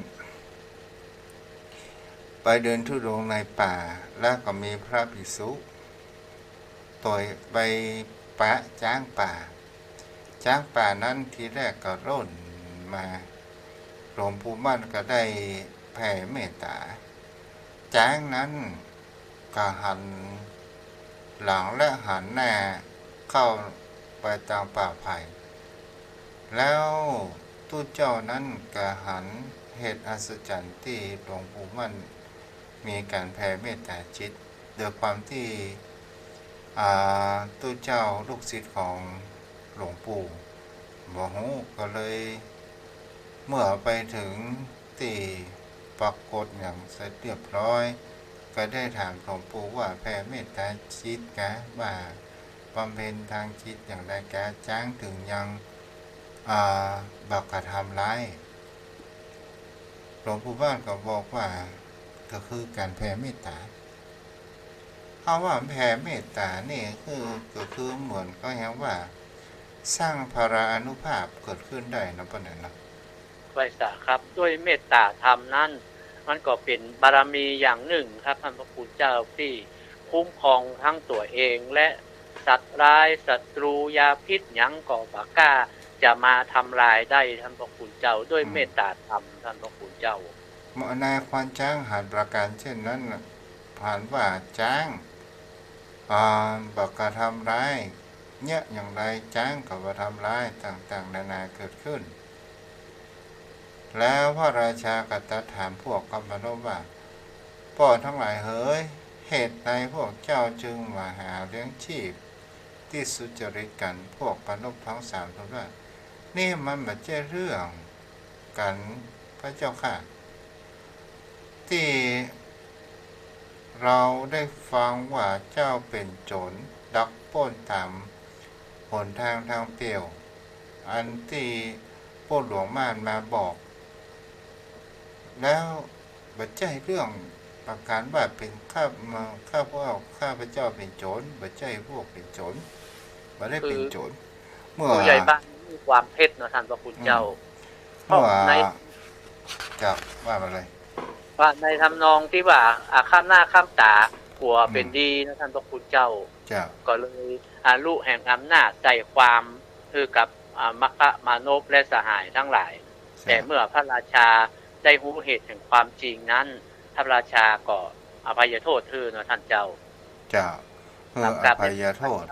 ไปเดินธุดงค์ในป่า แล้วก็มีพระภิกษุ โตยไปปะจ๊างป่า จ๊างป่านั้นทีแรกก็ร่นมา หลวงปู่มั่นก็ได้แผ่เมตตา จ๊างนั้นก็หันหลังและหันหน้าเข้าไปตางป่าไผ่ แล้วตุ๊เจ้านั้นก็หันเหตุอัศจรรย์ตี้หลวงปู่มั่นมีก๋านแผ่เมตตาจิต โดยความตี้ อ่า ตุ๊เจ้าลูกศิษย์ของหลวงปู่บ่ฮู้ ก็เลย เมื่อไปเถิงตี้ปรากฏหยังเสร็จเรียบร้อย ก็ได้ถามหลวงปู่ว่าแผ่เมตตาจิตกา ว่าบำเพ็ญตางจิตอย่างใดกา จ๊างเถิงยัง อ่า บ่กระทำร้าย หลวงปู่มั่นก็บอกว่า ก็คือก๋านแผ่เมตตา เฮาว่าแผ่เมตตานี่คือ ก็คือเหมือนก็เรียกว่า สร้างพลานุภาพเกิดขึ้นได้นะป้อเนาะ ไหว้สาครับ ด้วยเมตตาธรรมนั้น มันก็เป๋นบารมีอย่างนึ่งครับท่านพระคุณเจ้า ตี้คุ้มครองตึงตั๋วเองและสัตว์ร้ายศัตรูยาพิษหยังก็บ่กล้าจะมาทำลายได้ท่านพระคุณเจ้า ด้วย อืม เมตตาธรรมท่านพระคุณเจ้า ในควานจ๊างหันประก๋านเช่นนั้นน่ะ หันว่าจ๊าง อ่า บ่กระทำร้าย เยียะอย่างใดจ๊างก็บ่ทำร้าย ต่างๆ นานาเกิดขึ้น แล้วพระราชาก็ตรัสถามพวกข้าพนพว่า ป้อตังหลายเหย เหตุใดพวกเจ้าจึงมาหาเลี้ยงชีพตี้สุจริตกั๋น พวกพนพทั้งสามทูลว่า นี่มันบ่ใจ้เรื่องกั๋นพระเจ้าข้า ตี้เฮาได้ฟังว่าเจ้าเป๋นโจ๋รลักปล้นต๋ามหนตางตางเปี่ยว อันตี้ป้อหลวงม่านมาบอก แล้วบ่ใจ้เรื่องประก๋านว่าเป๋นข้า ข้าพวก ข้าพเจ้าเป๋นโจ๋ร บ่ใจ้พวกเป๋นโจ๋ร บ่ได้เป๋นโจ๋ร คือ เมื่อ ผู้ใหญ่บ้านมีความเท็จเนาะท่านพระคุณเจ้า อืม เพราะ เมื่อ ใน เจ้า ว่ามาเลย ว่าในทำนองตี้ว่า อ่า ข้ามหน้าข้ามต๋า กั๋วเป๋น อืม ดีนะท่านพระคุณเจ้า เจ้า ก็เลย อ่า ลุแห่งอำนาจใส่ความหื้อกับ อ่า มัคคมานพและสหายทั้งหลาย เจ้า แต่เมื่อพระราชาได้ฮู้เหตุแห่งความจริงนั้น พระราชาก็อภัยโทษหื้อเนาะท่านเจ้า เจ้า เออ ครับ อภัยโทษ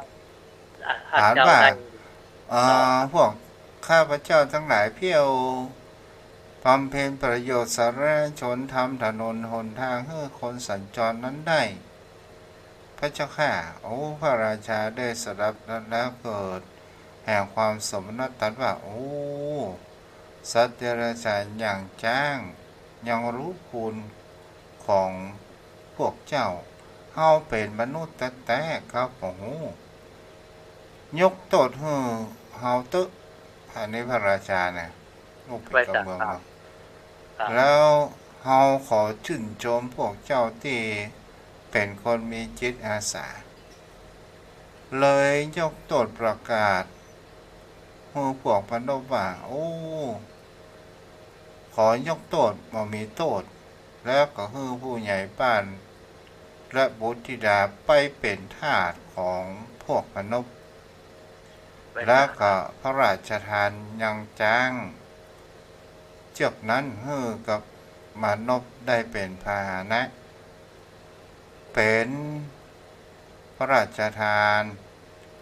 อ่า ท่านเจ้า หาว่า ได้ เอ่อ ต่อ พวกข้าพเจ้าตังหลายเที่ยวบำเพ็ญประโยชน์สาธารณชน ทำถนนหนตางหื้อคนสัญจรนั้นได้ พระเจ้าข้า โอ้ พระราชาได้สดับนั้นแล้วเกิดแห่งความสมนัสตรัสว่า โอ้ สัตว์เดรัจฉานอย่างจ๊าง ยังฮู้คุณของพวกเจ้า เฮาเป๋นมนุษย์แต๊ๆ เฮาบ่ฮู้ ยกโต้ษหื้อเฮาเต๊อะ อันนี้พระราชาเนี่ย ลูกปิดกำเมืองเนาะ ครับ แล้วเฮาขอจื้นจมพวกเจ้าตี้เป๋นคนมีจิตอาสา เลยยกโต้ษประกาศหื้อพวกพนพว่า โอ้ ขอยกโต้ษบ่มีโต้ษ แล้วก็หื้อผู้ใหญ่บ้านและบุตรธิดาไปเป๋นทาสของพวกพนพ แล้วก็พระราชทานยังจ๊างเจื้อกนั้นหื้อกับมานพได้เป๋นพาหนะ เป๋นพระราชทาน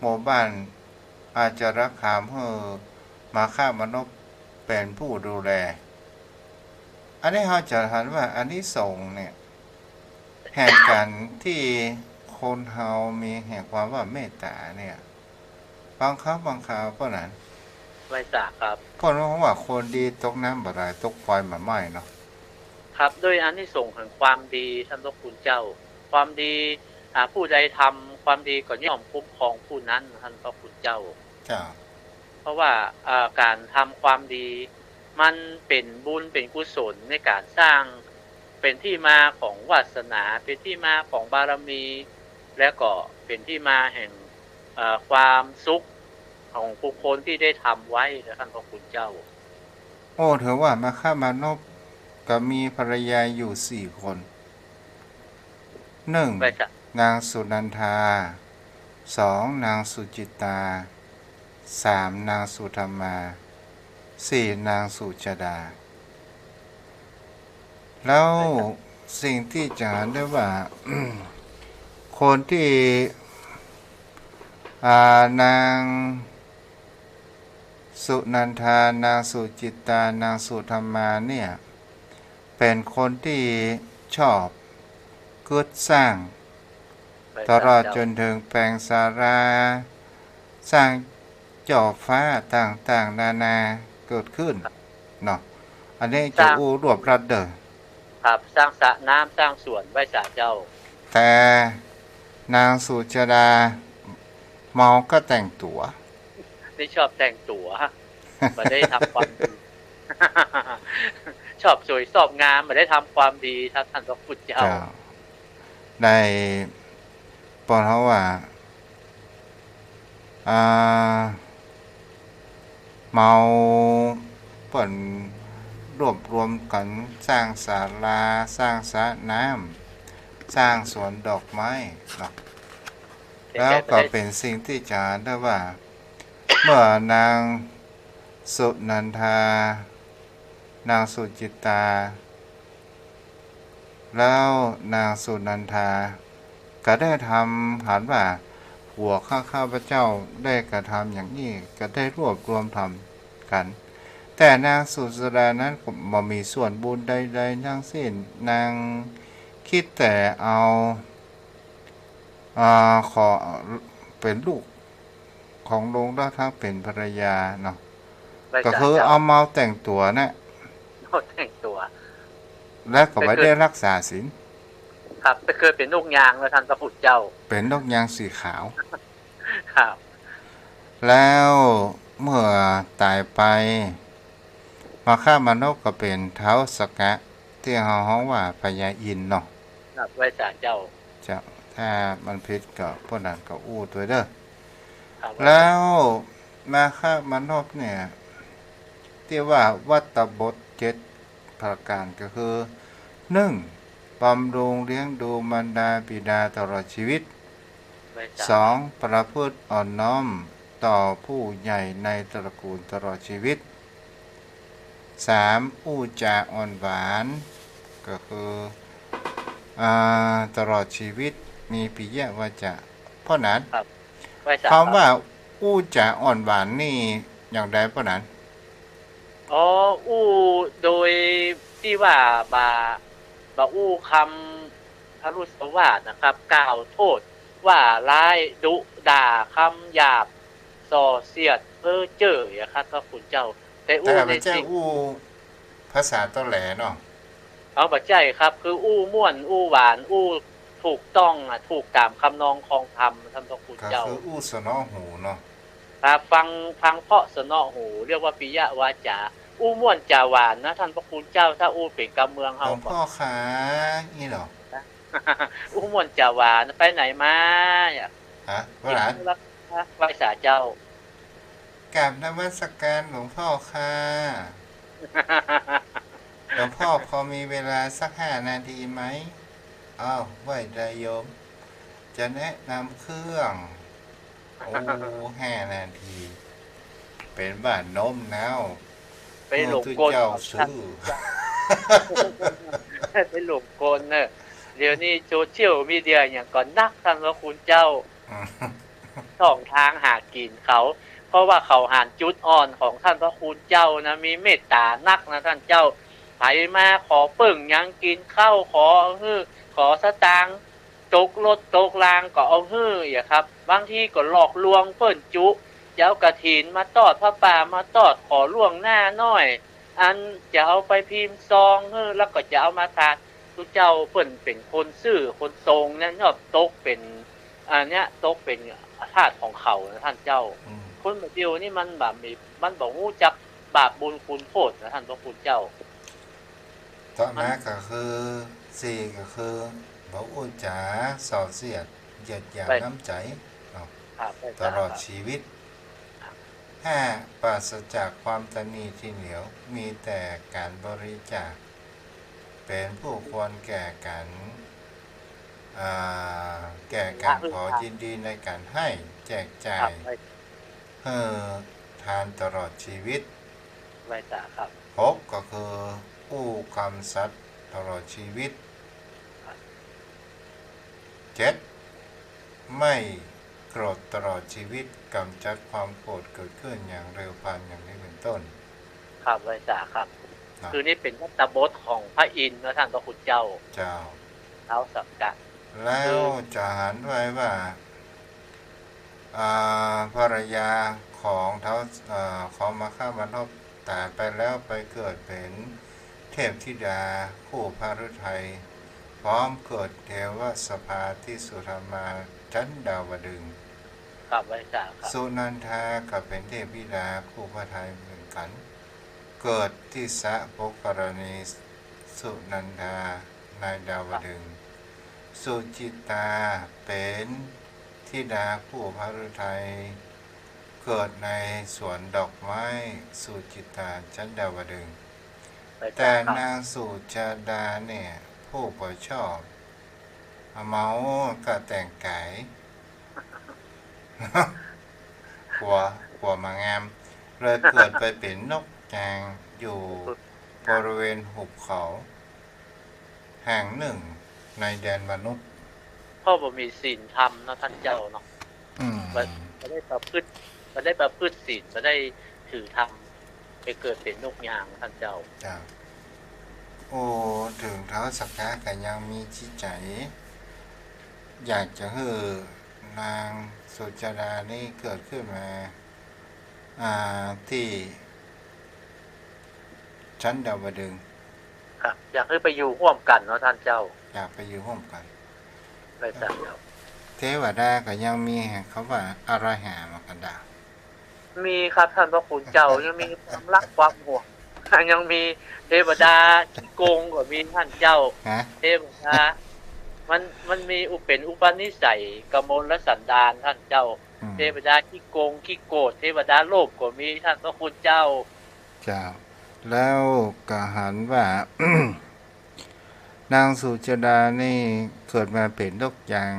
หมู่บ้านอาจารคามหื้อมัคคมานพเป๋นผู้ดูแล อันนี้เฮาจะหันว่าอานิสงส์เนี่ย แห่งก๋านตี้คนเฮามีแห่งความว่าเมตตาเนี่ย บางครั้งบางคราวป้อนั้น ไหว้สาครับ ป้อนั้นว่าคนดีตกน้ำบ่ไหล ตกไฟบ่ไหม้เนาะ ครับ ด้วยอานิสงส์แห่งความดีท่านพระคุณเจ้า ความดี อ่า ผู้ใดทำความดีก็ย่อมคุ้มครองผู้นั้นท่านพระคุณเจ้า เจ้า เพราะว่า อ่า ก๋านทำความดี มันเป๋นบุญเป๋นกุศลในก๋านสร้าง เป๋นตี้มาของวาสนา เป๋นตี้มาของบารมี และก็เป๋นตี้มาแห่ง เอ่อ ความสุขของบุคคลตี้ได้ทำไว้นะท่านพระคุณเจ้า โอ้ ถือว่ามัคคมานพก็มีภรรยาอยู่สี่คน นึ่ง ไหว้สา นางสุนันทา สอง นางสุจิตตา สาม นางสุธรรมา สี่ นางสุชาดา แล้ว ไหว้สา สิ่งตี้จะหันได้ว่า คนตี้ อ่า นางสุนันทา นางสุจิตตา นางสุธรรมาเนี่ย เป๋นคนตี้ชอบกึ๊ดสร้าง ไหว้สา ตลอด เจ้า จ๋นเถิงแป๋งศาลา สร้างจ้อฟ้าต่างๆ นานาเกิดขึ้น ครับ เนาะ อันนี้ สร้าง จะอู้รวบรัดเด้อ ครับ สร้างสระน้ำ สร้างสวน ไหว้สาเจ้า แต่นางสุชาดาเมาก็แต่งตั๋ว นี่ชอบแต่งตั๋ว บ่ได้ทำความดี ชอบสวยชอบงาม บ่ได้ทำความดีครับ ท่านพระคุณเจ้า เจ้า ได้ เปิ้นเฮาว่า อ่า เมา เปิ้นรวบรวมกั๋นสร้างศาลา สร้างสระน้ำ สร้างสวนดอกไม้เนาะ แล้วก็เป๋นสิ่งตี้จะได้ว่า เมื่อนางสุนันทา นางสุจิตตา แล้วนางสุนันทาก็ได้ทำ หันว่า ผัวข้า ข้าพเจ้าได้กระทำอย่างนี้ ก็ได้รวบรวมทำกั๋น แต่นางสุชาดานั้นก็บ่มีส่วนบุญใดๆ ทั้งสิ้น นางกึ๊ดแต่เอา อ่า ขอเป๋นลูกของลุงแล้วทั้งเป๋นภรรยาเนาะ ไหว้สาเจ้า ก็คือเอาเมาแต่งตั๋วนะ เมาแต่งตั๋ว แล้วก็บ่ได้รักษาศีล ครับ แต่คือเป๋นนกยางนะท่านพระคุณเจ้า เป๋นนกยางสีขาว ครับ แล้วเมื่อต๋ายไป มาฆะมานพก็เป๋นท้าวสักกะ ตี้เฮาฮ้องว่าพญาอินทร์เนาะ ครับ ไหว้สาเจ้า เจ้า ถ้ามันผิดก็ป้อนั้นก็อู้ตวยเด้อ ครับ แล้วมาฆะมานพเนี่ย ตี้ว่าวัตรบทเจ็ดประก๋านก็คือ นึ่ง บำรุงเลี้ยงดูมารดาบิดาตลอดชีวิต ไหว้สา สอง ประพฤติอ่อนน้อมต่อผู้ใหญ่ในตระกูลตลอดชีวิต สาม อู้จ๋าอ่อนหวาน ก็คือ อ่า ตลอดชีวิต มีปิยวาจา ป้อนั้น ครับ ไหว้สา คำว่า ครับ อู้จ๋าอ่อนหวานนี่อย่างใดป้อนั้น อ๋อ อู้โดยตี้ว่าบ่า บ่อู้กำพรุษวาทนะครับ กล่าวโต้ษว่าร้าย ดุด่ากำหยาบ ส่อเสียด เพ้อเจ้อ อย่างครับ พระคุณเจ้า แต่อู้ แต่บ่ใจ้ ในสิ่ง อู้ภาษาตอแหลเนาะ เอา บ่ใจ้ครับ คืออู้ม่วน อู้หวาน อู้ถูกต้องอะ ถูกต๋ามคำนองคองธรรม ท่านพระคุณเจ้า ก็คืออู้สนอหูเนาะ ครับ ฟัง ฟังเพราะสนอหู เรียกว่าปิยวาจา อู้ม่วนจ๋าหวานนะ ท่านพระคุณเจ้า ถ้าอู้เป๋นกำเมืองเฮา หลวงพ่อขา อี้เหรอ อู้ม่วนจ๋าหวาน ไปไหนมาเนี่ย ฮะ ว่าไง ไหว้สาเจ้า กราบนมัสการหลวงพ่อค่ะ หลวงพ่อพอมีเวลาสักห้านาทีไหม อ้าว ไหว้ได้โยม จะแนะนำเครื่อง โอ้ ห้านาที เป๋นบ้านโน้มน้าว ไปหลงกล เจ้าซื่อ ไปหลงกลเนอะ เดี๋ยวนี้โซเชียลมีเดียอย่างก่อนนัก ท่านพระคุณเจ้า ช่องทางหากิ๋นเขา เพราะว่าเขาหันจุดอ่อนของท่านพระคุณเจ้านะ มีเมตต๋านักนะท่านเจ้า ใผมาขอเปิ้งหยังกิ๋นข้าว ขอหื้อ ขอสตางค์ ตกรถตกรางก็เอาหื้ออะครับ บางทีก็หลอกลวงเปิ้นจุ จะเอากฐินมาตอด ผ้าป่ามาตอด ขอล่วงหน้าหน้อย อันจะเอาไปพิมพ์ซองหื้อ แล้วก็จะเอามาถวาย ตุ๊เจ้าเปิ้นเป๋นคนซื่อคนตรงนะ ย่อมตกเป๋น อันเนี้ย ตกเป๋นทาสของเขานะท่านเจ้า อืม คนบ่าเดี่ยวนี้มันบ่มี มันบ่ฮู้จักบาปบุญคุณโทษนะท่านพระคุณเจ้า ต่อมาก็คือ สี่ ก็คือ บ่อู้จ๋าส่อเสียด เหยียดหยามน้ำใจ๋เนาะ ครับ ตลอดชีวิต ห้า ปราศจากความตระหนี่ทีเหนียว มีแต่ก๋านบริจาค เป๋นผู้ควรแก่ก๋าน อ่า แก่ก๋านขอ ยินดีในก๋านหื้อ แจกจ่าย ครับ หื้อทานตลอดจีวิต ไหว้สาครับ หก ก็คืออู้กำสัตย์ตลอดจีวิต ครับ เจ็ด ไม่โกรธตลอดจีวิต ก๋ำจัดความโกรธเกิดขึ้นอย่างเร็วพลัน อย่างนี้เป็นต้น ครับ ไหว้สาครับ นะ คือนี่เป๋นวัตตบทของพระอินทร์นะท่านพระคุณเจ้า เจ้า ท้าวสักกะ แล้ว คือ จะหันไว้ว่า อ่า ภรรยาของท้าว อ่า ของมาฆะมานพต๋ายไปแล้ว ไปเกิดเป๋นเทพธิดาคู่พระฤทัย พร้อมเกิดเทวสภาที่สุธรรมาจันดาวดึงส์ ครับ ไหว้สาครับ สุนันทาก็เป๋นเทพธิดาคู่พระฤทัยเหมือนกั๋น เกิดที่สระโบกรณี สุนันทาในดาวดึงส์ สุจิตตาเป๋นธิดาคู่พระฤทัย เกิดในสวนดอกไม้ สุจิตตาจันดาวดึงส์ ไหว้สาครับ แต่นางสุจาดาเนี่ย ผู้บ่ชอบ เมาก็แต่งก๋าย กั๋ว กั๋วบ่างาม เลยเกิดไปเป๋นนกยางอยู่บริเวณหุบเขาแห่งนึ่งในแดนมนุษย์ เพราะบ่มีศีลธรรมเนาะท่านเจ้าเนาะ อืม บ่ บ่ได้ประพฤติ บ่ได้ประพฤติศีล บ่ได้ถือธรรม ไปเกิดเป๋นนกยางท่านเจ้า เจ้า โอ้ เถิงท้าวสักกะก็ยังมีจิตใจ๋ อยากจะหื้อนางสุจาดานี่เกิดขึ้นมา อ่า ที่จันดาวดึงส์ ครับ อยากหื้อไปอยู่ฮ่วมกั๋นเนาะท่านเจ้า อยากไปอยู่ฮ่วมกั๋น ไหว้สาครับ เทวดาก็ยังมีแห่งเขาว่าอาราหะมากันดา มีครับท่านพระคุณเจ้า ยังมีความรักความห่วง ยังมีเทวดาขี้โกงก็มีท่านเจ้า ฮะ เทวดา มัน มันมีอุป เป๋นอุปนิสัยกมลสันดานท่านเจ้า อืม เทวดาขี้โกงขี้โกรธ เทวดาโลภก็มีท่านพระคุณเจ้า เจ้า แล้วก็หันว่า นางสุจาดานี่เกิดมาเป๋นนกยาง